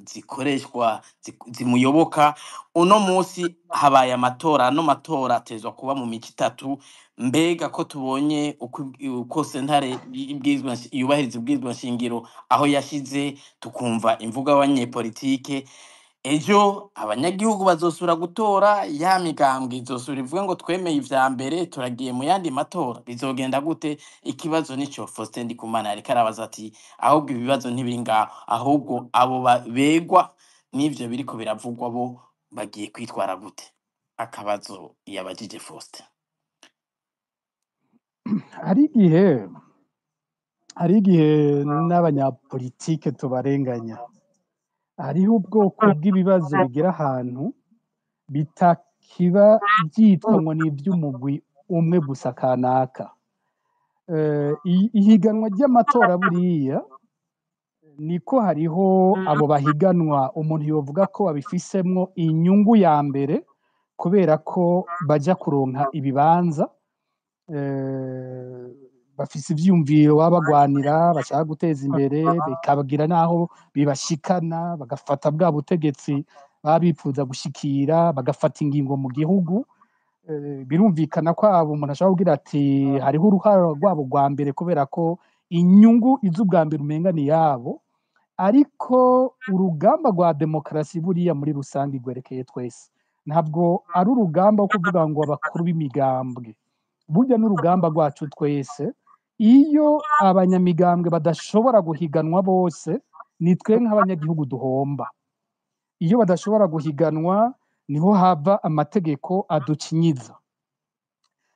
zikoreshwa zimuyoboka. Uno munsi habaye amatora, ano matora atezwa kuba mu mico 3. Mbega ko tubonye uko sentare yubahiriza ibwirizwa nshingiro aho yashize, tukumva imvugo y'abanyepolitike, ejo abanyagihugu bazosubira gutora, ya migambwe izosubira ivuge ngo twemeye ivya mbere, turagiye mu yandi matora, bizogenda gute? Ikibazo nico Faustin Ndikumana yariko arabaza, ati ahubwo ibibazo ntibiri ngaho, ahubwo abo begwa n'ivyo biriko biravugwa bo bagiye kwitwara gute? Akabazo yabajije Faustin. Hari igihe n'abanyapolitike tubarenganya. Hariho ubwoko bw'ibibazo bigira ahantu bitakiba byitwa ngo ni iby'umugwi umwe gusa kanaka. Ihiganwa ry'amatora buriya niko hariho abo bahiganwa umuntu yovuga ko babifisemwo inyungu ya mbere, kubera ko baja kuronka ibibanza, bafise ivyiyumviro baba bagwanira, bashaka guteza imbere, bikabagira n'aho bibashikana, bagafata bwa butegetsi baba bipfuza gushikira, bagafata ingingo mu gihugu. Birumvikana ko abo umuntu ashobora kugira ati hariho uruhara rwabo rwa mbere, kubera ko inyungu iza ubwa mbere umenga ni yabo. Ariko urugamba rwa demokarasi buriya muri rusange rwerekeye twese, ntabwo ari urugamba rwo kuvuga ngo abakuru b'imigambwe. Burya n'urugamba rwacu twese. Iyo abanyamigambwe badashobora guhiganwa bose, ni twe nk'abanyagihugu duhomba. Iyo badashobora guhiganwa, niho hava amategeko aducinyiza,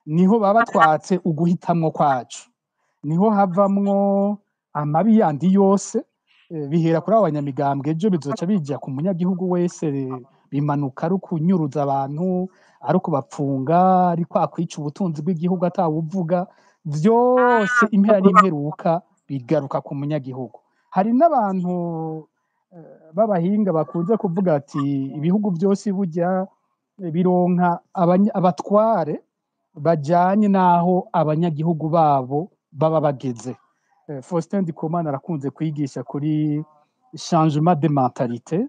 niho baba batwatse uguhitamwo kwacu, niho havamwo amabi yandi yose. Bihera kuri abo banyamigambwe, ejo bizoca bija ku munyagihugu wese, bimanuka ari ukunyuruza abantu, ari ukubapfunga, ari kwa kwica ubutunzi bw'igihugu atawuvuga. Vyose impera n'imperuka bigaruka ku munyagihugu. Hari n'abantu b'abahinga bakunze kuvuga ati ibihugu byose burya bironka abatware bajanye n'aho abanyagihugu babo baba bageze. Faustin Ndikumana arakunze kwigisha kuri changement de mentalité.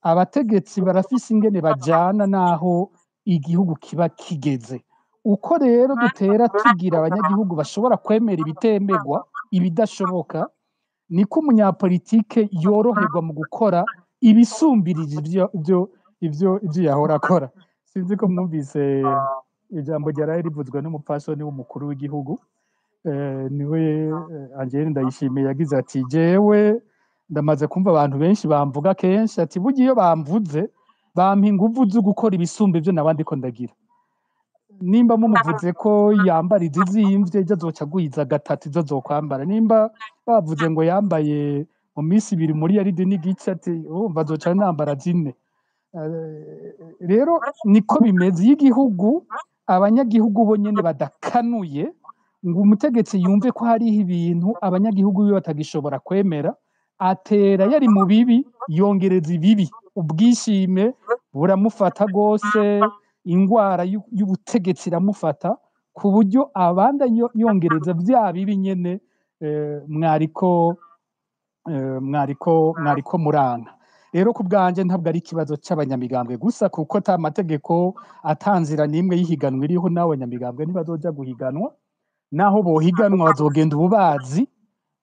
Abategetsi barafise ingene bajana n'aho igihugu kiba kigeze. Uko rero dutera tugira abanyagihugu bashobora kwemera ibitemegwa, ibidashoboka, niko umunyapolitike yoroherwa mu gukora ibisumbirije ivyo yahora akora. Sinzi ko mwumvise ijambo ryaraye rivuzwe n'umupfasoni w'umukuru w'igihugu, niwe Angeline Ndayishimiye. Yagize ati jewe ndamaze kumva abantu benshi bamvuga kenshi, ati burya iyo bamvuze bampa inguvu zo gukora ibisumba ivyo nabandi ko ndagira. Nimba mumuvuze ko yambara izizimvye, ejo azoca agwiza gatatu izo azokwambara. Nimba bavuze ngo yambaye mu minsi 2 muri yaridi n'igice, ati urumva azoca nambara 4. Rero niko bimeze iyo igihugu abanyagihugu bo nyene badakanuye ngo umutegetsi yumve ko hariho ibintu abanyagihugu biwe batagishobora kwemera. Atera yari mu bibi, yongereza ibibi, ubwishime buramufata rwose, ingwara y'ubutegetsi iramufata ku buryo abanda yongereza bya bibi nyene mwariko muranka. Rero ku bwanje ntabwo ari ikibazo c'abanyamigambwe gusa, kuko ata mategeko atanzira n'imwe y'ihiganwa iriho, n'abanyamigambwe ntibazoja guhiganwa. Naho bohiganwa bazogenda ububazi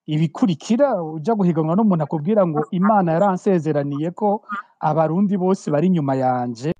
ibikurikira. Uja guhiganwa n'umuntu akubwira ngo Imana yaransezeraniye ko abarundi bose bari inyuma yanje.